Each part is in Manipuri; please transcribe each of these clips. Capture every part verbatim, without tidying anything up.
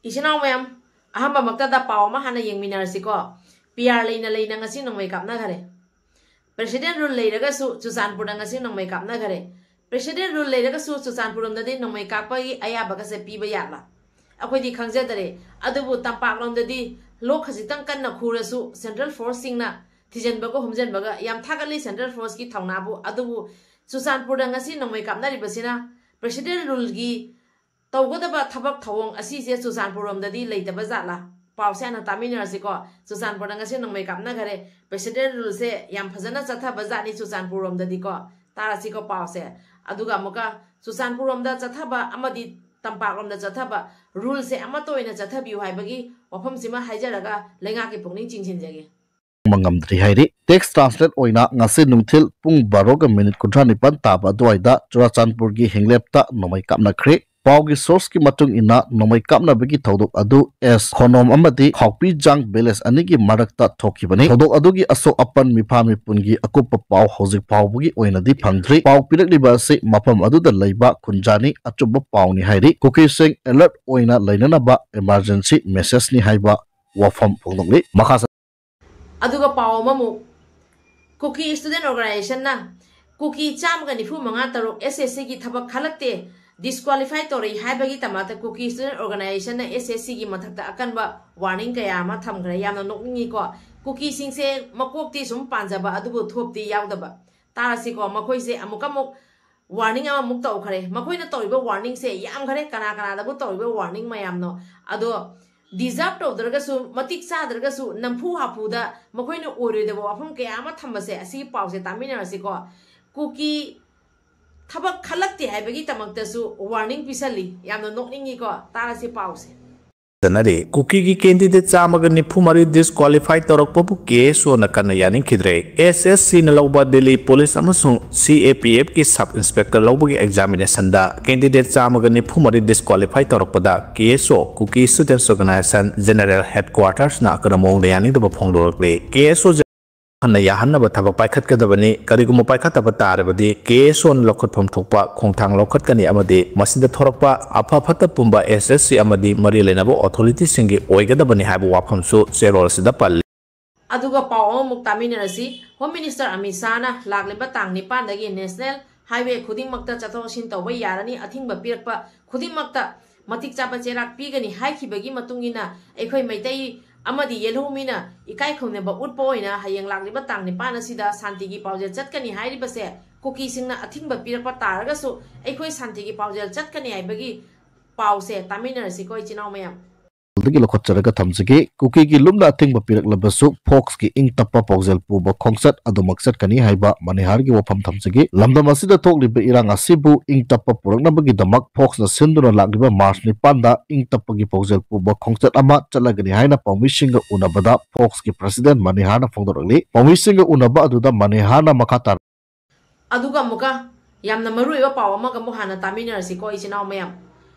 ꯏꯆꯤꯟ ꯏꯅꯥꯎ ꯃꯌꯥꯝ, ꯑꯍꯥꯟꯕꯃꯛꯇꯗ ꯄꯥꯎ ꯑꯃ ꯍꯥꯟꯅ ꯌꯦꯡꯃꯤꯟꯅꯔꯁꯤꯀꯣ꯫ ꯄꯤ ꯑꯥꯔ ꯂꯩꯅ ꯂꯩꯅ ꯉꯁꯤ ꯅꯣꯡꯃꯩ ꯀꯥꯞꯅꯈꯔꯦ꯫ ꯄ꯭ꯔꯦꯁꯤꯗꯦꯟ ꯔꯨꯜ ꯂꯩꯔꯒꯁꯨ ꯆꯨꯔꯆꯥꯟꯄꯨꯔꯗ ꯉꯁꯤ ꯅꯣꯡꯃꯩ ꯀꯥꯞꯅꯈꯔꯦ꯫ ꯄ꯭ꯔꯦꯁꯤꯗꯦꯟ ꯔꯨꯜ ꯂꯩꯔꯒꯁꯨ ꯆꯨꯔꯆꯥꯟꯄꯨꯔ ꯂꯣꯝꯗꯗꯤ ꯅꯣꯡꯃꯩ ꯀꯥꯞꯄꯒꯤ ꯑꯌꯥꯕꯒꯁꯦ ꯄꯤꯕ ꯌꯥꯠꯂꯥ? ꯑꯩꯈꯣꯏꯗꯤ ꯈꯪꯖꯗꯔꯦ꯫ ꯑꯗꯨꯕꯨ ꯇꯝꯄꯥꯛꯂꯣꯝꯗꯗꯤ ꯂꯣꯛ ꯈꯖꯤꯛꯇꯪ ꯀꯟꯅ ꯈꯨꯔꯁꯨ ꯁꯦꯟꯇ꯭ꯔꯦꯜ ꯐꯣꯔꯁꯁꯤꯡꯅ ꯊꯤꯖꯤꯟꯕꯒ ꯍꯨꯝꯖꯤꯟꯕꯒ ꯌꯥꯝ ꯊꯥꯒꯠꯂꯤ ꯁꯦꯟꯇ꯭ꯔꯦꯜ ꯐꯣꯔꯁꯀꯤ ꯊꯧꯅꯥꯕꯨ꯫ ꯑꯗꯨꯕꯨ ꯆꯨꯔꯆꯥꯟꯄꯨꯔꯗ ꯉꯁꯤ ꯅꯣꯡꯃꯩ ꯀꯥꯞꯅꯔꯤꯕꯁꯤꯅ ꯄ꯭ꯔꯦꯁꯤꯗꯦꯟ ꯔꯨꯜꯒꯤ ꯇꯧꯒꯗꯕ ꯊꯕꯛ ꯊꯧꯑꯣꯡ ꯑꯁꯤꯁꯦ ꯆꯨꯔꯆꯥꯟꯄꯨꯔ ꯔꯣꯝꯗꯗꯤ ꯂꯩꯇꯕ ꯖꯥꯠꯂꯥ? ꯄꯥꯎꯁꯦ ꯍꯥꯟꯅ ꯇꯥꯃꯤꯟꯅꯔꯁꯤꯀꯣ꯫ ꯆꯨꯔꯆꯥꯟꯄꯨꯔꯗ ꯉꯁꯤ ꯅꯣꯡꯃꯩ ꯀꯥꯞꯅꯈꯔꯦ꯫ ꯄ꯭ꯔꯦꯁꯤꯗꯦꯟ ꯔꯨꯜꯁꯦ ꯌꯥꯝ ꯐꯖꯅ ꯆꯠꯊꯕ ꯖꯥꯠꯅꯤ ꯆꯨꯔꯆꯥꯟꯄꯨꯔ ꯔꯣꯝꯗꯗꯤꯀꯣ꯫ ꯇꯥꯔꯁꯤꯀꯣ ꯄꯥꯎꯁꯦ꯫ ꯑꯗꯨꯒ ꯑꯃꯨꯛꯀ ꯆꯨꯔꯆꯥꯟꯄꯨꯔ ꯔꯣꯝꯗ ꯆꯠꯊꯕ ꯑꯃꯗꯤ ꯇꯝꯄꯥꯛꯂꯣꯝꯗ ꯆꯠꯊꯕ ꯔꯨꯜꯁꯦ ꯑꯃꯠꯇ ꯑꯣꯏꯅ ꯆꯠꯊꯕꯤꯌꯨ ꯍꯥꯏꯕꯒꯤ ꯋꯥꯐꯝꯁꯤꯃ ꯍꯥꯏꯖꯔꯒ ꯂꯩꯉꯥꯛꯀꯤ ꯄꯨꯛꯅꯤꯡ ꯆꯤꯡꯁꯤꯟꯖꯒꯦ꯫ ꯉꯝꯗ꯭ꯔꯤ ꯍꯥꯏꯔꯤ꯫ ꯇꯦꯛꯁ ꯇ꯭ꯔꯥꯟꯁꯂꯦꯠ ꯑꯣꯏꯅ ꯉꯁꯤ ꯅꯨꯡꯊꯤꯜ ꯄꯨꯡ ꯕꯥꯔꯣꯒ ꯃꯤꯅꯤꯠ ꯀꯨꯟꯊ꯭ꯔꯥ ꯅꯤꯄꯥꯟ ꯇꯥꯕ ꯑꯗꯨꯋꯥꯏꯗ ꯆꯨꯔꯥꯆꯥꯟꯄꯨꯔꯒꯤ ꯍꯤꯡꯂꯦꯞꯇ ꯅꯣꯡꯃꯩ ꯀꯥꯞꯅꯈ꯭ꯔꯦ꯫ ꯄꯥꯎꯒꯤ ꯁꯣꯔꯁꯀꯤ ꯃꯇꯨꯡ ꯏꯟꯅ ꯅꯣꯡꯃꯩ ꯀꯥꯞꯅꯕꯒꯤ ꯊꯧꯗꯣꯛ ꯑꯗꯨ ꯑꯦꯁ ꯈꯣꯅꯣꯝ ꯑꯃꯗꯤ ꯈꯥꯎꯄꯤꯖꯥꯡ ꯚꯤꯂꯦꯖ ꯑꯅꯤꯒꯤ ꯃꯔꯛꯇ ꯊꯣꯛꯈꯤꯕꯅꯤ꯫ ꯊꯧꯗꯣꯛ ꯑꯗꯨꯒꯤ ꯑꯁꯣꯛ ꯑꯄꯟ ꯃꯤꯐꯥ ꯃꯤꯄꯨꯟꯒꯤ ꯑꯀꯨꯞꯄ ꯄꯥꯎ ꯍꯧꯖꯤꯛ ꯐꯥꯎꯕꯒꯤ ꯑꯣꯏꯅꯗꯤ ꯐꯪꯗ꯭ꯔꯤ꯫ ꯄꯥꯎ ꯄꯤꯔꯛꯂꯤꯕ ꯑꯁꯤ ꯃꯐꯝ ꯑꯗꯨꯗ ꯂꯩꯕ ꯈꯨꯟꯖꯥꯅꯤ, ꯑꯆꯨꯝꯕ ꯄꯥꯎꯅꯤ ꯍꯥꯏꯔꯤ꯫ ꯀꯨꯀꯤꯁꯤꯡ ꯑꯦꯂꯔꯠ ꯑꯣꯏꯅ ꯂꯩꯅꯅꯕ ꯏꯃꯥꯔꯖꯦꯟꯁꯤ ꯃꯦꯁꯦꯖꯅꯤ ꯍꯥꯏꯕ ꯋꯥꯐꯝ ꯐꯣꯡꯗꯣꯛꯂꯤ꯫ ꯃꯈꯥ ꯑꯗꯨꯒ ꯄꯥꯎ ꯑꯃꯃꯨꯛ, ꯀꯨꯀꯤ ꯁ꯭ꯇꯨꯗꯦꯟꯠ ꯑꯣꯔꯒꯅꯥꯏꯖꯦꯁꯟꯅ ꯀꯨꯀꯤ ꯆꯥꯝꯃꯒ ꯅꯤꯐꯨ ꯃꯉꯥ ꯇꯔꯨꯛ ꯑꯦꯁ ꯑꯦꯁ ꯁꯤꯒꯤ ꯊꯕꯛ ꯈꯜꯂꯛꯇꯦ, ꯗꯤꯁꯀ꯭ꯋꯥꯂꯤꯐꯥꯏ ꯇꯧꯔꯛꯏ ꯍꯥꯏꯕꯒꯤꯗꯃꯛꯇ ꯀꯨꯀꯤ ꯁ꯭ꯇꯨꯗꯦꯟꯠ ꯑꯣꯔꯒꯅꯥꯏꯖꯦꯁꯟꯅ ꯑꯦꯁ ꯑꯦꯁ ꯁꯤꯒꯤ ꯃꯊꯛꯇ ꯑꯀꯟꯕ ꯋꯥꯔꯅꯤꯡ ꯀꯌꯥ ꯑꯃ ꯊꯝꯈ꯭ꯔꯦ꯫ ꯌꯥꯝꯅ ꯅꯣꯛꯅꯤꯡꯉꯤꯀꯣ꯫ ꯀꯨꯀꯤꯁꯤꯡꯁꯦ ꯃꯀꯣꯛꯇꯤ ꯁꯨꯝ ꯄꯥꯟꯖꯕ ꯑꯗꯨꯕꯨ ꯊꯣꯞꯇꯤ ꯌꯥꯎꯗꯕ꯫ ꯇꯥꯔꯁꯤꯀꯣ, ꯃꯈꯣꯏꯁꯦ ꯑꯃꯨꯛꯀ ꯑꯃꯨꯛ ꯋꯥꯔꯅꯤꯡ ꯑꯃꯃꯨꯛ ꯇꯧꯈ꯭ꯔꯦ꯫ ꯃꯈꯣꯏꯅ ꯇꯧꯔꯤꯕ ꯋꯥꯔꯅꯤꯡꯁꯦ ꯌꯥꯝꯈꯔꯦ꯫ ꯀꯅꯥ ꯀꯅꯥꯗꯕꯨ ꯇꯧꯔꯤꯕ ꯋꯥꯔꯅꯤꯡ ꯃꯌꯥꯝꯅꯣ? ꯑꯗꯣ ꯗꯤꯖꯥꯔꯞ ꯇꯧꯗ꯭ꯔꯒꯁꯨ, ꯃꯇꯤꯛ ꯆꯥꯗ꯭ꯔꯒꯁꯨ, ꯅꯝꯐꯨ ꯍꯥꯐꯨꯗ ꯃꯈꯣꯏꯅ ꯑꯣꯏꯔꯣꯏꯗꯕ ꯋꯥꯐꯝ ꯀꯌꯥ ꯑꯃ ꯊꯝꯕꯁꯦ, ꯑꯁꯤꯒꯤ ꯄꯥꯎꯁꯦ ꯇꯥꯃꯤꯟꯅꯔꯁꯤꯀꯣ꯫ ꯀꯨꯀꯤ ꯊꯕꯛ ꯈꯜꯂꯛꯇꯦ ꯍꯥꯏꯕꯒꯤꯗꯃꯛꯇꯁꯨ ꯋꯥꯔꯅꯤꯡ ꯄꯤꯁꯜꯂꯤ꯫ ꯌꯥꯝꯅ ꯅꯣꯛꯅꯤꯡꯉꯤꯀꯣ꯫ ꯇꯥꯔꯁꯤ ꯄꯥꯎꯁꯦ꯫ ꯆꯠꯅꯔꯤ꯫ ꯀꯨꯀꯤꯒꯤ ꯀꯦꯟꯗꯤꯗꯦꯠ ꯆꯥꯝꯃꯒ ꯅꯤꯐꯨ ꯃꯔꯤ ꯗꯤꯁꯀ꯭ꯋꯥꯂꯤꯐꯥꯏ ꯇꯧꯔꯛꯄꯕꯨ ꯀꯦ ꯑꯦꯁ ꯑꯣꯅ ꯀꯟꯅ ꯌꯥꯅꯤꯡꯈꯤꯗ꯭ꯔꯦ꯫ ꯑꯦꯁ ꯑꯦꯁ ꯁꯤꯅ ꯂꯧꯕ ꯗꯤꯜꯂꯤ ꯄꯨꯂꯤꯁ ꯑꯃꯁꯨꯡ ꯁꯤ ꯑꯦ ꯄꯤ ꯑꯦꯐꯀꯤ ꯁꯕ ꯏꯟꯁꯄꯦꯛꯇꯔ ꯂꯧꯕꯒꯤ ꯑꯦꯛꯖꯥꯃꯤꯅꯦꯁꯟꯗ ꯀꯦꯟꯗꯤꯗꯦꯠ ꯆꯥꯝꯃꯒ ꯅꯤꯐꯨ ꯃꯔꯤ ꯗꯤꯁꯀ꯭ꯋꯥꯂꯤꯐꯥꯏ ꯇꯧꯔꯛꯄꯗ ꯀꯦ ꯑꯦꯁ ꯑꯣ, ꯀꯨꯀꯤ ꯁ꯭ꯇꯨꯗꯦꯟꯠꯁ ꯑꯣꯔꯒꯅꯥꯏꯖꯦꯁꯟ ꯖꯦꯅꯔꯦꯜ ꯍꯦꯗꯀ꯭ꯋꯥꯔꯇꯔꯁꯅ ꯑꯀꯟꯕ ꯃꯑꯣꯡꯗ ꯌꯥꯅꯤꯡꯗꯕ ꯐꯣꯡꯗꯣꯔꯛꯂꯤ꯫ ꯀꯦ ꯑꯦꯁ ꯑꯣ ꯍꯟꯅ ꯌꯥꯍꯟꯅꯕ ꯊꯕꯛ ꯄꯥꯏꯈꯠꯀꯗꯕꯅꯤ꯫ ꯀꯔꯤꯒꯨꯝꯕ ꯄꯥꯏꯈꯠꯇꯕ ꯇꯥꯔꯕꯗꯤ ꯀꯦ ꯑꯦꯁ ꯑꯣꯅ ꯂꯧꯈꯠꯐꯝ ꯊꯣꯛꯄ ꯈꯣꯡꯊꯥꯡ ꯂꯧꯈꯠꯀꯅꯤ ꯑꯃꯗꯤ ꯃꯁꯤꯗ ꯊꯣꯔꯛꯄ ꯑꯐ ꯐꯠꯇ ꯄꯨꯝꯕ ꯑꯦꯁ ꯑꯦꯁ ꯁꯤ ꯑꯃꯗꯤ ꯃꯔꯤ ꯂꯩꯅꯕ ꯑꯣꯊꯣꯔꯤꯇꯤꯁꯤꯡꯒꯤ ꯑꯣꯏꯒꯗꯕꯅꯤ ꯍꯥꯏꯕ ꯋꯥꯐꯝꯁꯨ ꯆꯦꯔꯣꯜ ꯑꯁꯤꯗ ꯄꯜꯂꯤ꯫ ꯑꯗꯨꯒ ꯄꯥꯎ ꯑꯃꯃꯨꯛ ꯇꯥꯃꯤꯟꯅꯔꯁꯤ꯫ ꯍꯣꯝ ꯃꯤꯅꯤꯁꯇꯔ ꯑꯃꯤꯠ ꯁꯥꯍꯅ ꯂꯥꯛꯂꯤꯕ ꯇꯥꯡ ꯅꯤꯄꯥꯟꯗꯒꯤ ꯅꯦꯁꯅꯦꯜ ꯍꯥꯏꯋꯦ ꯈꯨꯗꯤꯡꯃꯛꯇ ꯆꯠꯊꯣꯛ ꯆꯠꯁꯤꯟ ꯇꯧꯕ ꯌꯥꯔꯅꯤ, ꯑꯊꯤꯡꯕ ꯄꯤꯔꯛꯄ ꯈꯨꯗꯤꯡꯃꯛꯇ ꯃꯇꯤꯛ ꯆꯥꯕ ꯆꯩꯔꯥꯛ ꯄꯤꯒꯅꯤ ꯍꯥꯏꯈꯤꯕꯒꯤ ꯃꯇꯨꯡ ꯏꯟꯅ ꯑꯩꯈꯣꯏ ꯃꯩꯇꯩ ꯑꯃꯗꯤ ꯌꯦꯜꯍꯧꯃꯤꯅ ꯏꯀꯥꯏ ꯈꯨꯝꯅꯕ ꯎꯠꯄ ꯑꯣꯏꯅ ꯍꯌꯦꯡ ꯂꯥꯛꯂꯤꯕ ꯇꯥꯡ ꯅꯤꯄꯥꯟ ꯑꯁꯤꯗ ꯁꯥꯟꯇꯤꯒꯤ ꯄꯥꯎꯖꯦꯜ ꯆꯠꯀꯅꯤ ꯍꯥꯏꯔꯤꯕꯁꯦ ꯀꯨꯀꯤꯁꯤꯡꯅ ꯑꯊꯤꯡꯕ ꯄꯤꯔꯛꯄ ꯇꯥꯔꯒꯁꯨ ꯑꯩꯈꯣꯏ ꯁꯥꯟꯇꯤꯒꯤ ꯄꯥꯎꯖꯦꯜ ꯆꯠꯀꯅꯤ ꯍꯥꯏꯕꯒꯤ ꯄꯥꯎꯁꯦ ꯇꯥꯃꯤꯟꯅꯔꯁꯤꯀꯣ ꯏꯆꯤꯟ ꯏꯅꯥꯎ ꯃꯌꯥꯝ꯫ ꯗꯒꯤ ꯂꯧꯈꯠꯆꯔꯒ ꯊꯝꯖꯒꯦ꯫ ꯀꯨꯀꯤꯒꯤ ꯂꯨꯝꯅ ꯑꯊꯤꯡꯕ ꯄꯤꯔꯛꯂꯕꯁꯨ ꯐꯣꯛꯁꯀꯤ ꯏꯪ ꯇꯞꯄ ꯄꯥꯎꯖꯦꯜ ꯄꯨꯕ ꯈꯣꯡꯆꯠ ꯑꯗꯨꯃꯛ ꯆꯠꯀꯅꯤ ꯍꯥꯏꯕ ꯃꯅꯤꯍꯥꯔꯒꯤ ꯋꯥꯐꯝ ꯊꯝꯖꯒꯦ꯫ ꯂꯝꯗꯝ ꯑꯁꯤꯗ ꯊꯣꯛꯂꯤꯕ ꯏꯔꯥꯡ ꯑꯁꯤꯕꯨ ꯏꯪ ꯇꯞꯄ ꯄꯨꯔꯛꯅꯕꯒꯤꯗꯃꯛ ꯐꯣꯛꯁꯅ ꯁꯤꯟꯗꯨꯅ ꯂꯥꯛꯂꯤꯕ ꯃꯥꯔꯆ ꯅꯤꯄꯥꯟꯗ ꯏꯪ ꯇꯞꯄꯒꯤ ꯄꯥꯎꯖꯦꯜ ꯄꯨꯕ ꯈꯣꯡꯆꯠ ꯑꯃ ꯆꯠꯂꯒꯅꯤ ꯍꯥꯏꯅ ꯄꯥꯎꯃꯤꯁꯤꯡꯒ ꯎꯅꯕꯗ ꯐꯣꯛꯁꯀꯤ ꯄ꯭ꯔꯁꯤꯗꯦꯟ ꯃꯅꯤꯍꯥꯔꯅ ꯐꯣꯡꯗꯣꯔꯛꯂꯤ꯫ ꯄꯥꯎꯃꯤꯁꯤꯡꯒ ꯎꯅꯕ ꯑꯗꯨꯗ ꯃꯅꯤꯍꯥꯔꯅ ꯃꯈꯥ ꯇꯥꯅ ꯑꯗꯨꯒ ꯑꯃꯨꯛꯀ ꯌꯥꯝꯅ ꯃꯔꯨꯑꯣꯏꯕ ꯄꯥꯎ ꯑꯃꯒ ꯑꯃꯨꯛ ꯍꯥꯟꯅ ꯇꯥꯃꯤꯟꯅꯔꯁꯤꯀꯣ ꯏꯆꯤꯟ ꯏꯅꯥꯎ ꯃꯌꯥꯝ꯫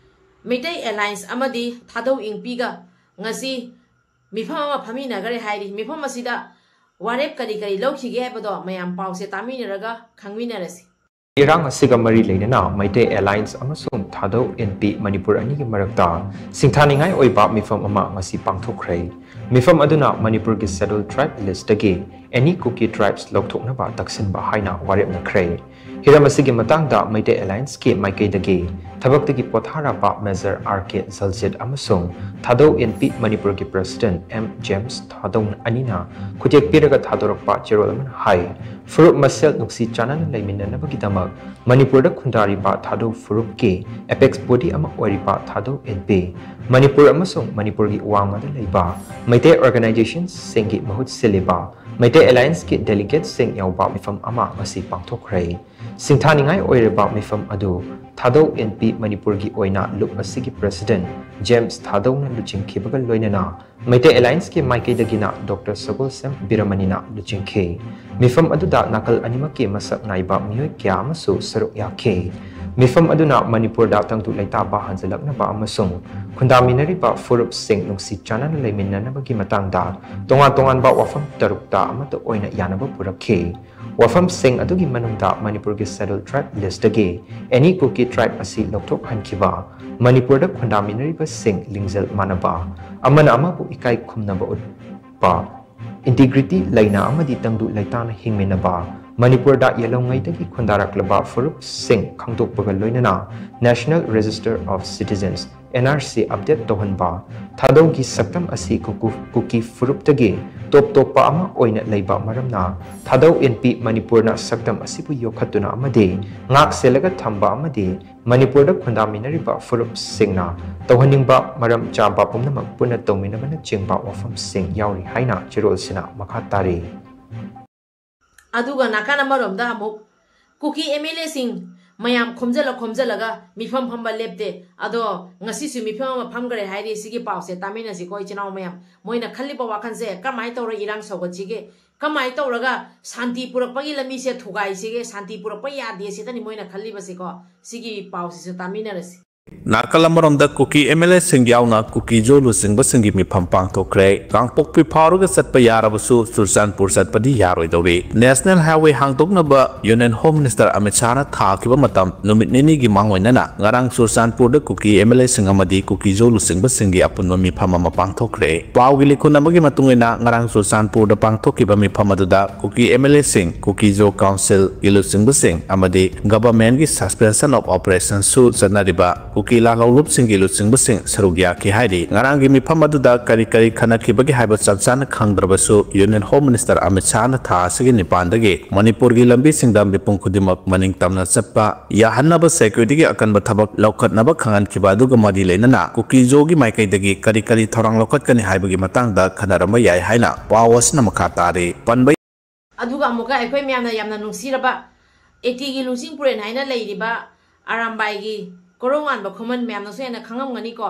ꯃꯩꯇꯩ ꯑꯦꯂꯥꯏꯟꯁ ꯑꯃꯗꯤ ꯊꯥꯗꯧ ꯏꯪꯄꯤꯒ ꯉꯁꯤ ꯃꯤꯐꯝ ꯑꯃ ꯐꯝꯃꯤꯟꯅꯈ꯭ꯔꯦ ꯍꯥꯏꯔꯤ꯫ ꯃꯤꯐꯝ ꯑꯁꯤꯗ ꯋꯥꯔꯦꯞ ꯀꯔꯤ ꯀꯔꯤ ꯂꯧꯈꯤꯒꯦ ꯍꯥꯏꯕꯗꯣ ꯃꯌꯥꯝ ꯄꯥꯎꯁꯦ ꯇꯥꯃꯤꯟꯅꯔꯒ ꯈꯪꯃꯤꯟꯅꯔꯁꯤ꯫ ꯏꯔꯥꯡ ꯑꯁꯤꯒ ꯃꯔꯤ ꯂꯩꯅꯅ ꯃꯩꯇꯩ ꯑꯦꯂꯥꯏꯟꯁ ꯑꯃꯁꯨꯡ ꯊꯥꯗꯧ ꯑꯦꯟ ꯄꯤ ꯃꯅꯤꯄꯨꯔ ꯑꯅꯤꯒꯤ ꯃꯔꯛꯇ ꯁꯤꯡꯊꯥꯅꯤꯡꯉꯥꯏ ꯑꯣꯏꯕ ꯃꯤꯐꯝ ꯑꯃ ꯉꯁꯤ ꯄꯥꯡꯊꯣꯛꯈ꯭ꯔꯦ꯫ ꯃꯤꯐꯝ ꯑꯗꯨꯅ ꯃꯅꯤꯄꯨꯔꯒꯤ ꯁꯦꯗꯨꯜ ꯇ꯭ꯔꯥꯏꯕ ꯂꯤꯁꯇꯒꯤ ꯑꯦꯅꯤ ꯀꯨꯀꯤ ꯇ꯭ꯔꯥꯏꯕꯁ ꯂꯧꯊꯣꯛꯅꯕ ꯇꯛꯁꯤꯟꯕ ꯍꯥꯏꯅ ꯋꯥꯔꯦꯞꯅꯈ꯭ꯔꯦ꯫ ꯍꯤꯔꯝ ꯑꯁꯤꯒꯤ ꯃꯇꯥꯡꯗ ꯃꯩꯇꯩ ꯑꯦꯂꯥꯏꯟꯁꯀꯤ ꯃꯥꯏꯀꯩꯗꯒꯤ ꯊꯕꯛꯇꯒꯤ ꯄꯣꯊꯥꯔꯕ ꯃꯦꯖꯔ ꯑꯥꯔ ꯀꯦ ꯖꯜꯖꯤꯠ ꯑꯃꯁꯨꯡ ꯊꯥꯗꯧ ꯑꯦꯟ ꯄꯤ ꯃꯅꯤꯄꯨꯔꯒꯤ ꯄ꯭ꯔꯁꯤꯗꯦꯟ ꯑꯦꯝ ꯖꯦꯝꯁ ꯊꯥꯗꯧ ꯑꯅꯤꯅ ꯈꯨꯠꯌꯦꯛ ꯄꯤꯔꯒ ꯊꯥꯗꯣꯔꯛꯄ ꯆꯦꯔꯣꯜ ꯑꯃꯅ ꯍꯥꯏ, ꯐꯨꯔꯨꯞ ꯃꯁꯦꯜ ꯅꯨꯡꯁꯤ ꯆꯥꯟꯅꯅ ꯂꯩꯃꯤꯟꯅꯅꯕꯒꯤꯗꯃꯛ ꯃꯅꯤꯄꯨꯔꯗ ꯈꯨꯟꯗꯥꯔꯤꯕ ꯊꯥꯗꯧ ꯐꯨꯔꯨꯞꯀꯤ ꯑꯦꯄꯦꯛꯁ ꯕꯣꯗꯤ ꯑꯃ ꯑꯣꯏꯔꯤꯕ ꯊꯥꯗꯧ ꯑꯦꯟ ꯄꯤ, ꯃꯅꯤꯄꯨꯔ ꯑꯃꯁꯨꯡ ꯃꯅꯤꯄꯨꯔꯒꯤ ꯋꯥꯡꯃꯗ ꯂꯩꯕ ꯃꯩꯇꯩ ꯑꯣꯔꯒꯅꯥꯏꯖꯦꯁꯟꯁꯤꯡꯒꯤ ꯃꯍꯨꯠ ꯁꯤꯜꯂꯤꯕ ꯃꯩꯇꯩ ꯑꯦꯂꯥꯏꯟꯁꯀꯤ ꯗꯦꯂꯤꯒꯦꯠꯁꯤꯡ ꯌꯥꯎꯕ ꯃꯤꯐꯝ ꯑꯃ ꯉꯁꯤ ꯄꯥꯡꯊꯣꯛꯈ꯭ꯔꯦ꯫ ꯁꯤꯡꯊꯥꯅꯤꯡꯉꯥꯏ ꯑꯣꯏꯔꯤꯕ ꯃꯤꯐꯝ ꯑꯗꯨ ꯊꯥꯗꯧ ꯑꯦꯟ ꯄꯤ ꯃꯅꯤꯄꯨꯔꯒꯤ ꯑꯣꯏꯅ ꯂꯨꯞ ꯑꯁꯤꯒꯤ ꯄ꯭ꯔꯁꯤꯗꯦꯟ ꯖꯦꯝꯁ ꯊꯥꯗꯧꯅ ꯂꯨꯆꯤꯡꯈꯤꯕꯒ ꯂꯣꯏꯅꯅ ꯃꯩꯇꯩ ꯑꯦꯂꯥꯏꯟꯁꯀꯤ ꯃꯥꯏꯀꯩꯗꯒꯤꯅ ꯗꯣꯛꯇꯔ ꯁꯒꯣꯜꯁꯦꯝ ꯕꯤꯔꯃꯅꯤꯅ ꯂꯨꯆꯤꯡꯈꯤ꯫ ꯃꯤꯐꯝ ꯑꯗꯨꯗ ꯅꯥꯀꯜ ꯑꯅꯤꯃꯛꯀꯤ ꯃꯁꯛ ꯅꯥꯏꯕ ꯃꯤꯑꯣꯏ ꯀꯌꯥ ꯑꯃꯁꯨ ꯁꯔꯨꯛ ꯌꯥꯈꯤ꯫ ꯃꯤꯐꯝ ꯑꯗꯨꯅ ꯃꯅꯤꯄꯨꯔꯗ ꯇꯪꯗꯨ ꯂꯩꯇꯥꯕ ꯍꯟꯖꯤꯜꯂꯛꯅꯕ ꯑꯃꯁꯨꯡ ꯈꯨꯟꯗꯥꯃꯤꯟꯅꯔꯤꯕ ꯐꯨꯔꯨꯞꯁꯤꯡ ꯅꯨꯡꯁꯤ ꯆꯥꯟꯅꯅ ꯂꯩꯃꯤꯟꯅꯅꯕꯒꯤ ꯃꯇꯥꯡꯗ ꯇꯣꯉꯥꯟ ꯇꯣꯉꯥꯟꯕ ꯋꯥꯐꯝ ꯇꯔꯨꯛꯇ ꯑꯃꯠꯇ ꯑꯣꯏꯅ ꯌꯥꯅꯕ ꯄꯨꯔꯛꯈꯤ꯫ ꯋꯥꯐꯝꯁꯤꯡ ꯑꯗꯨꯒꯤ ꯃꯅꯨꯡꯗ ꯃꯅꯤꯄꯨꯔꯒꯤ Scheduled Tribe list ꯇꯒꯤ Any Kuki Tribe ꯑꯁꯤ ꯂꯧꯊꯣꯛꯍꯟꯈꯤꯕ, ꯃꯅꯤꯄꯨꯔꯗ ꯈꯨꯟꯗꯥꯃꯤꯟꯅꯔꯤꯕꯁꯤꯡ ꯂꯤꯡꯖꯦꯜ ꯃꯥꯟꯅꯕ, ꯑꯃꯅ ꯑꯃꯕꯨ ꯏꯀꯥꯏ ꯈꯨꯝꯅꯕ ꯎꯠꯄ, integrity ꯂꯩꯅ ꯑꯃꯗꯤ ꯇꯪꯗꯨ ꯂꯩꯇꯥꯅ ꯍꯤꯡꯃꯤꯟꯅꯕ, ꯃꯅꯤꯄꯨꯔꯗ ꯌꯦꯜꯍꯧꯉꯩꯗꯒꯤ ꯈꯨꯟꯗꯥꯔꯛꯂꯕ ꯐꯨꯔꯨꯞꯁꯤꯡ ꯈꯪꯗꯣꯛꯄꯒ ꯂꯣꯏꯅꯅ National Register of Citizens, N R C, update ꯇꯧꯍꯟꯕ, ꯊꯥꯗꯧꯒꯤ ꯁꯛꯇꯝ ꯑꯁꯤ ꯀꯨꯀꯨ-, ꯀꯨꯀꯤ ꯐꯨꯔꯨꯞꯇꯒꯤ ꯇꯣꯞ ꯇꯣꯞꯄ ꯑꯃ ꯑꯣꯏꯅ ꯂꯩꯕ ꯃꯔꯝꯅ, ꯊꯥꯗꯧ ꯏꯟꯄꯤ ꯃꯅꯤꯄꯨꯔꯅ ꯁꯛꯇꯝ ꯑꯁꯤꯕꯨ ꯌꯣꯛꯈꯠꯇꯨꯅ ꯑꯃꯗꯤ ꯉꯥꯛ ꯁꯦꯜꯂꯒ ꯊꯝꯕ ꯑꯃꯗꯤ ꯃꯅꯤꯄꯨꯔꯗ ꯈꯨꯟꯗꯥꯃꯤꯟꯅꯔꯤꯕ ꯐꯨꯔꯨꯞꯁꯤꯡꯅ ꯇꯧꯍꯟꯅꯤꯡꯕ ꯃꯔꯝ ꯆꯥꯕ ꯄꯨꯝꯅꯃꯛ ꯄꯨꯟꯅ ꯇꯧꯃꯤꯟꯅꯕꯅꯆꯤꯡꯕ ꯋꯥꯐꯝꯁꯤꯡ ꯌꯥꯎꯔꯤ ꯍꯥꯏꯅ ꯆꯦꯔꯣꯜꯁꯤꯅ ꯃꯈꯥ ꯇꯥꯔꯤ꯫ ꯑꯗꯨꯒ ꯅꯥꯀꯟ ꯑꯃꯔꯣꯝꯗ ꯑꯃꯨꯛ ꯀꯨꯀꯤ M L A ꯁꯤꯡ ꯃꯌꯥꯝ ꯈꯣꯝꯖꯤꯜꯂ ꯈꯣꯝꯖꯤꯜꯂꯒ ꯃꯤꯐꯝ ꯐꯝꯕ ꯂꯦꯞꯇꯦ꯫ ꯑꯗꯣ ꯉꯁꯤꯁꯨ ꯃꯤꯐꯝ ꯑꯃ ꯐꯝꯈ꯭ꯔꯦ ꯍꯥꯏꯔꯤ꯫ ꯁꯤꯒꯤ ꯄꯥꯎꯁꯦ ꯇꯥꯃꯤꯟꯅꯁꯤꯀꯣ ꯏꯆꯤꯟ ꯏꯅꯥꯎ ꯃꯌꯥꯝ꯫ ꯃꯣꯏꯅ ꯈꯜꯂꯤꯕ ꯋꯥꯈꯜꯁꯦ ꯀꯃꯥꯏꯅ ꯇꯧꯔ ꯏꯔꯥꯡ ꯁꯧꯒꯠꯁꯤꯒꯦ, ꯀꯃꯥꯏꯅ ꯇꯧꯔꯒ ꯁꯥꯟꯇꯤ ꯄꯨꯔꯛꯄꯒꯤ ꯂꯝꯕꯤꯁꯦ ꯊꯨꯒꯥꯏꯁꯤꯒꯦ, ꯁꯥꯟꯇꯤ ꯄꯨꯔꯛꯄ ꯌꯥꯗꯦ ꯁꯤꯗꯅꯤ ꯃꯣꯏꯅ ꯈꯜꯂꯤꯕꯁꯤꯀꯣ꯫ ꯁꯤꯒꯤ ꯄꯥꯎꯁꯤꯁꯨ ꯇꯥꯃꯤꯟꯅꯔꯁꯤ꯫ ꯅꯥꯀꯜ ꯑꯃꯔꯣꯝꯗ ꯀꯨꯀꯤ M L A ꯁꯤꯡ ꯌꯥꯎꯅ ꯀꯨꯀꯤꯖꯣ ꯂꯨꯆꯤꯡꯕꯁꯤꯡꯒꯤ ꯃꯤꯐꯝ ꯄꯥꯡꯊꯣꯛꯈ꯭ꯔꯦ꯫ ꯀꯥꯡꯄꯣꯛꯄꯤ ꯐꯥꯎꯔꯒ ꯆꯠꯄ ꯌꯥꯔꯕꯁꯨ ꯆꯨꯔꯆꯥꯟꯄꯨꯔ ꯆꯠꯄꯗꯤ ꯌꯥꯔꯣꯏꯗꯧꯔꯤ꯫ National Highway ꯍꯥꯡꯗꯣꯛꯅꯕ Union Home Minister Amit ꯁꯥꯍꯅ ꯊꯥꯈꯤꯕ ꯃꯇꯝ ꯅꯨꯃꯤꯠ ꯅꯤꯅꯤꯒꯤ ꯃꯥꯡꯑꯣꯏꯅꯅ ꯉꯔꯥꯡ ꯆꯨꯔꯆꯥꯟꯄꯨꯔꯗ ꯀꯨꯀꯤ M L A ꯁꯤꯡ ꯑꯃꯗꯤ ꯀꯨꯀꯤꯖꯣ ꯂꯨꯆꯤꯡꯕꯁꯤꯡꯒꯤ ꯑꯄꯨꯟꯕ ꯃꯤꯐꯝ ꯑꯃ ꯄꯥꯡꯊꯣꯛꯈ꯭ꯔꯦ꯫ ꯄꯥꯎꯒꯤ ꯂꯤꯈꯨꯟ ꯑꯃꯒꯤ ꯃꯇꯨꯡ ꯏꯟꯅ ꯉꯔꯥꯡ ꯆꯨꯔꯆꯥꯟꯄꯨꯔꯗ ꯄꯥꯡꯊꯣꯛꯈꯤꯕ ꯃꯤꯐꯝ ꯑꯗꯨꯗ ꯀꯨꯀꯤ M L A ꯁꯤꯡ, ꯀꯨꯀꯤꯖꯣ Council ꯒꯤ ꯂꯨꯆꯤꯡꯕꯁꯤꯡ ꯑꯃꯗꯤ Government ꯀꯤ Suspension of Operation ꯁꯨ ꯆꯠꯅꯔꯤꯕ ꯀꯨꯀꯤ ꯂꯥꯜꯍꯧꯂꯨꯞꯁꯤꯡꯒꯤ ꯂꯨꯆꯤꯡꯕꯁꯤꯡ ꯁꯔꯨꯛ ꯌꯥꯈꯤ ꯍꯥꯏꯔꯤ꯫ ꯉꯔꯥꯡꯒꯤ ꯃꯤꯐꯝ ꯑꯗꯨꯗ ꯀꯔꯤ ꯀꯔꯤ ꯈꯟꯅꯈꯤꯕꯒꯦ ꯍꯥꯏꯕ ꯆꯞ ꯆꯥꯅ ꯈꯪꯗ꯭ꯔꯕꯁꯨ Union Home Minister ꯑꯃꯤꯠ ꯁꯥꯍꯅ ꯊꯥ ꯑꯁꯤꯒꯤ ꯅꯤꯄꯥꯟꯗꯒꯤ ꯃꯅꯤꯄꯨꯔꯒꯤ ꯂꯝꯕꯤꯁꯤꯡꯗ ꯃꯤꯄꯨꯝ ꯈꯨꯗꯤꯡꯃꯛ ꯃꯅꯤꯡ ꯇꯝꯅ ꯆꯠꯄ ꯌꯥꯍꯟꯅꯕ security ꯒꯤ ꯑꯀꯟꯕ ꯊꯕꯛ ꯂꯧꯈꯠꯅꯕ ꯈꯪꯍꯟꯈꯤꯕ ꯑꯗꯨꯒ ꯃꯔꯤ ꯂꯩꯅꯅ ꯀꯨꯀꯤꯖꯣꯒꯤ ꯃꯥꯏꯀꯩꯗꯒꯤ ꯀꯔꯤ ꯀꯔꯤ ꯊꯧꯔꯥꯡ ꯂꯧꯈꯠꯀꯅꯤ ꯍꯥꯏꯕꯒꯤ ꯃꯇꯥꯡꯗ ꯈꯟꯅꯔꯝꯕ ꯌꯥꯏ ꯍꯥꯏꯅ ꯄꯥꯎ ꯑꯁꯤꯅ ꯃꯈꯥ ꯇꯥꯔꯤ꯫ ꯄꯟꯕ ꯑꯗꯨꯒ ꯑꯃꯨꯛꯀ ꯑꯩꯈꯣꯏ ꯃꯌꯥꯝꯅ ꯌꯥꯝꯅ ꯅꯨꯡꯁꯤꯔꯕ ꯑꯦꯇꯤꯒꯤ ꯂꯨꯆꯤꯡ ꯄꯨꯔꯦꯟ ꯍꯥꯏꯅ ꯂꯩꯔꯤꯕ ꯑꯔꯥꯝꯕꯥꯏꯒꯤ ꯀꯣꯔꯧꯉꯥꯟꯕ ꯈꯨꯃꯟ ꯃꯌꯥꯝꯅꯁꯨ ꯍꯦꯟꯅ ꯈꯪꯉꯝꯒꯅꯤꯀꯣ꯫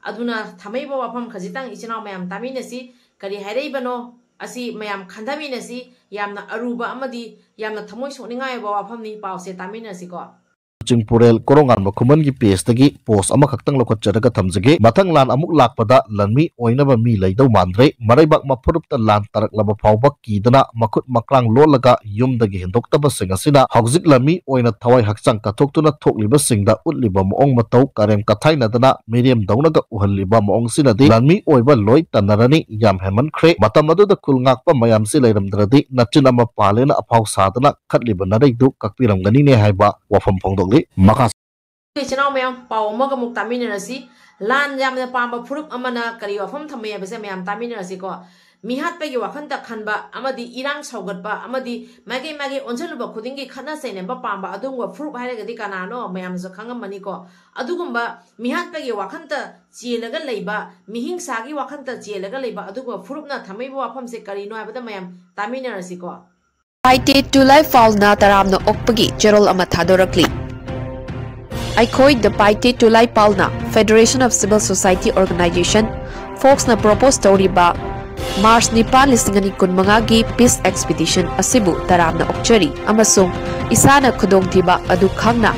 ꯑꯗꯨꯅ ꯊꯝꯃꯛꯏꯕ ꯋꯥꯐꯝ ꯈꯖꯤꯛꯇꯪ ꯏꯆꯤꯟ ꯏꯅꯥꯎ ꯃꯌꯥꯝ ꯇꯥꯃꯤꯟꯅꯁꯤ꯫ ꯀꯔꯤ ꯍꯥꯏꯔꯛꯏꯕꯅꯣ ꯑꯁꯤ ꯃꯌꯥꯝ ꯈꯟꯊꯃꯤꯟꯅꯁꯤ꯫ ꯌꯥꯝꯅ ꯑꯔꯨꯕ ꯑꯃꯗꯤ ꯌꯥꯝꯅ ꯊꯃꯣꯏ ꯁꯣꯛꯅꯤꯡꯉꯥꯏ ꯑꯣꯏꯕ ꯋꯥꯐꯝꯅꯤ꯫ ꯄꯥꯎꯁꯦ ꯇꯥꯃꯤꯟꯅꯁꯤꯀꯣ꯫ ꯆꯤꯡꯄꯨꯔꯦꯜ ꯀꯣꯔꯣꯉꯥꯟꯕ ꯈꯨꯃꯟꯒꯤ pageꯇꯒꯤ post ꯑꯃꯈꯛꯇꯪ ꯂꯧꯈꯠꯆꯔꯒ ꯊꯝꯖꯒꯦ꯫ ꯃꯊꯪ ꯂꯥꯟ ꯑꯃꯨꯛ ꯂꯥꯛꯄꯗ ꯂꯥꯟꯃꯤ ꯑꯣꯏꯅꯕ ꯃꯤ ꯂꯩꯗꯧ ꯃꯥꯟꯗ꯭ꯔꯦ꯫ ꯃꯔꯩꯕꯥꯛ ꯃꯐꯨꯔꯨꯞꯇ ꯂꯥꯟ ꯇꯥꯔꯛꯂꯕ ꯐꯥꯎꯕ ꯀꯤꯗꯅ ꯃꯈꯨꯠ ꯃꯈ꯭ꯔꯥꯡ ꯂꯣꯜꯂꯒ ꯌꯨꯝꯗꯒꯤ ꯍꯦꯟꯗꯣꯛꯇꯕꯁꯤꯡ ꯑꯁꯤꯅ ꯍꯧꯖꯤꯛ ꯂꯥꯟꯃꯤ ꯑꯣꯏꯅ ꯊꯋꯥꯏ ꯍꯛꯆꯥꯡ ꯀꯠꯊꯣꯛꯇꯨꯅ ꯊꯣꯛꯂꯤꯕꯁꯤꯡꯗ ꯎꯠꯂꯤꯕ ꯃꯑꯣꯡ ꯃꯇꯧ ꯀꯔꯦꯝ ꯀꯊꯥꯏꯅꯗꯅ ꯃꯤꯔꯦꯝꯗꯧꯅꯒ ꯎꯍꯜꯂꯤꯕ ꯃꯑꯣꯡꯁꯤꯅꯗꯤ ꯂꯥꯟꯃꯤ ꯑꯣꯏꯕ ꯂꯣꯏ ꯇꯟꯅꯔꯅꯤ꯫ ꯌꯥꯝ ꯍꯦꯟꯃꯟꯈ꯭ꯔꯦ꯫ ꯃꯇꯝ ꯑꯗꯨꯗ ꯈꯨꯜ ꯉꯥꯛꯄ ꯃꯌꯥꯝꯁꯤ ꯂꯩꯔꯝꯗ꯭ꯔꯗꯤ ꯅꯆꯤꯟ ꯑꯃ ꯄꯥꯜꯂꯦꯅ ꯑꯐꯥꯎ ꯁꯥꯗꯅ ꯈꯠꯂꯤꯕ ꯅꯔꯩꯗꯨ ꯀꯛꯄꯤꯔꯝꯒꯅꯤꯅꯦ ꯍꯥꯏꯕ ꯋꯥꯐꯝ ꯐꯣꯡꯗꯣꯛꯂꯤ꯫ ꯃꯈꯥ ꯑꯩꯈꯣꯏ ꯏꯆꯤꯟ ꯏꯅꯥꯎ ꯃꯌꯥꯝ, ꯄꯥꯎ ꯑꯃꯒ ꯑꯃꯨꯛ ꯇꯥꯃꯤꯟꯅꯔꯁꯤ꯫ ꯂꯥꯟ ꯌꯥꯝꯅ ꯄꯥꯝꯕ ꯐꯨꯔꯨꯞ ꯑꯃꯅ ꯀꯔꯤ ꯋꯥꯐꯝ ꯊꯝꯃꯤ ꯍꯥꯏꯕꯁꯦ ꯃꯌꯥꯝ ꯇꯥꯃꯤꯟꯅꯔꯁꯤꯀꯣ꯫ ꯃꯤꯍꯥꯠꯄꯒꯤ ꯋꯥꯈꯟꯇ ꯈꯟꯕ ꯑꯃꯗꯤ ꯏꯔꯥꯡ ꯁꯧꯒꯠꯄ ꯑꯃꯗꯤ ꯃꯥꯏꯀꯩ ꯃꯥꯏꯀꯩ ꯑꯣꯟꯁꯤꯜꯂꯨꯕ ꯈꯨꯗꯤꯡꯒꯤ ꯈꯠꯅ ꯆꯩꯅꯕ ꯄꯥꯝꯕ ꯑꯗꯨꯒꯨꯝꯕ ꯐꯨꯔꯨꯞ ꯍꯥꯏꯔꯒꯗꯤ ꯀꯅꯥꯅꯣ ꯃꯌꯥꯝꯁꯨ ꯈꯪꯉꯝꯃꯅꯤꯀꯣ꯫ ꯑꯗꯨꯒꯨꯝꯕ ꯃꯤꯍꯥꯠꯄꯒꯤ ꯋꯥꯈꯟꯇ ꯆꯦꯜꯂꯒ ꯂꯩꯕ, ꯃꯤꯍꯤꯡꯁꯥꯒꯤ ꯋꯥꯈꯟꯇ ꯆꯦꯜꯂꯒ ꯂꯩꯕ ꯑꯗꯨꯒꯨꯝꯕ ꯐꯨꯔꯨꯞꯅ ꯊꯝꯃꯛꯏꯕ ꯋꯥꯐꯝꯁꯦ ꯀꯔꯤꯅꯣ ꯍꯥꯏꯕꯗ ꯃꯌꯥꯝ ꯇꯥꯃꯤꯟꯅꯔꯁꯤꯀꯣ꯫ ꯄꯥꯏꯇꯦ ꯇꯨꯂꯥꯏ ꯄꯥꯎꯅ ꯇꯔꯥꯝꯅ ꯑꯣꯛꯄꯒꯤ ꯆꯦꯔꯣꯜ ꯑꯃ ꯊꯥꯗꯣꯔꯛꯂꯤ꯫ ꯑꯩꯈꯣꯏ ꯗ ꯄꯥꯏꯇꯦ ꯇꯨꯂꯥꯏ ꯄꯥꯎꯅ Federation of Civil Society Organization, ꯐꯣꯛꯁꯅ propose ꯇꯧꯔꯤꯕ ꯃꯥꯔꯆ ꯅꯤꯄꯥꯟ, ꯂꯤꯁꯤꯡ ꯑꯅꯤ ꯀꯨꯟꯃꯉꯥꯒꯤ peace expedition ꯑꯁꯤꯕꯨ ꯇꯔꯥꯝꯅ ꯑꯣꯛꯆꯔꯤ ꯑꯃꯁꯨꯡ ꯏꯁꯥꯅ ꯈꯨꯗꯣꯡꯊꯤꯕ ꯑꯗꯨ ꯈꯪꯅ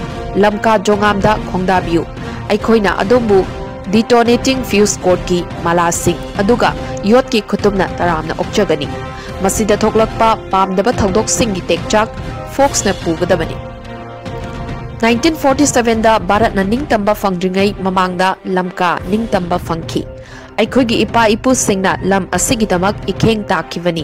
ꯂꯝꯀꯥ ꯖꯣꯉꯥꯝꯗ ꯈꯣꯡꯗꯥꯕꯤꯌꯨ꯫ ꯑꯩꯈꯣꯏꯅ ꯑꯗꯣꯝꯕꯨ detonating fuse coreꯀꯤ ꯃꯥꯂꯥꯁꯤꯡ ꯑꯗꯨꯒ ꯌꯣꯠꯀꯤ ꯈꯨꯇꯨꯝꯅ ꯇꯔꯥꯝꯅ ꯑꯣꯛꯆꯒꯅꯤ꯫ ꯃꯁꯤꯗ ꯊꯣꯛꯂꯛꯄ ꯄꯥꯝꯗꯕ ꯊꯧꯗꯣꯛꯁꯤꯡꯒꯤ ꯇꯦꯛꯆꯥꯛ ꯐꯣꯛꯁꯅ ꯄꯨꯒꯗꯕꯅꯤ꯫ Nineteen forty sevenꯗ ꯚꯥꯔꯠꯅ ꯅꯤꯡꯇꯝꯕ ꯐꯪꯗ꯭ꯔꯤꯉꯩ ꯃꯃꯥꯡꯗ ꯂꯝꯀꯥ ꯅꯤꯡꯇꯝꯕ ꯐꯪꯈꯤ꯫ ꯑꯩꯈꯣꯏꯒꯤ ꯏꯄꯥ ꯏꯄꯨꯁꯤꯡꯅ ꯂꯝ ꯑꯁꯤꯒꯤꯗꯃꯛ ꯏꯈꯦꯡ ꯇꯥꯈꯤꯕꯅꯤ꯫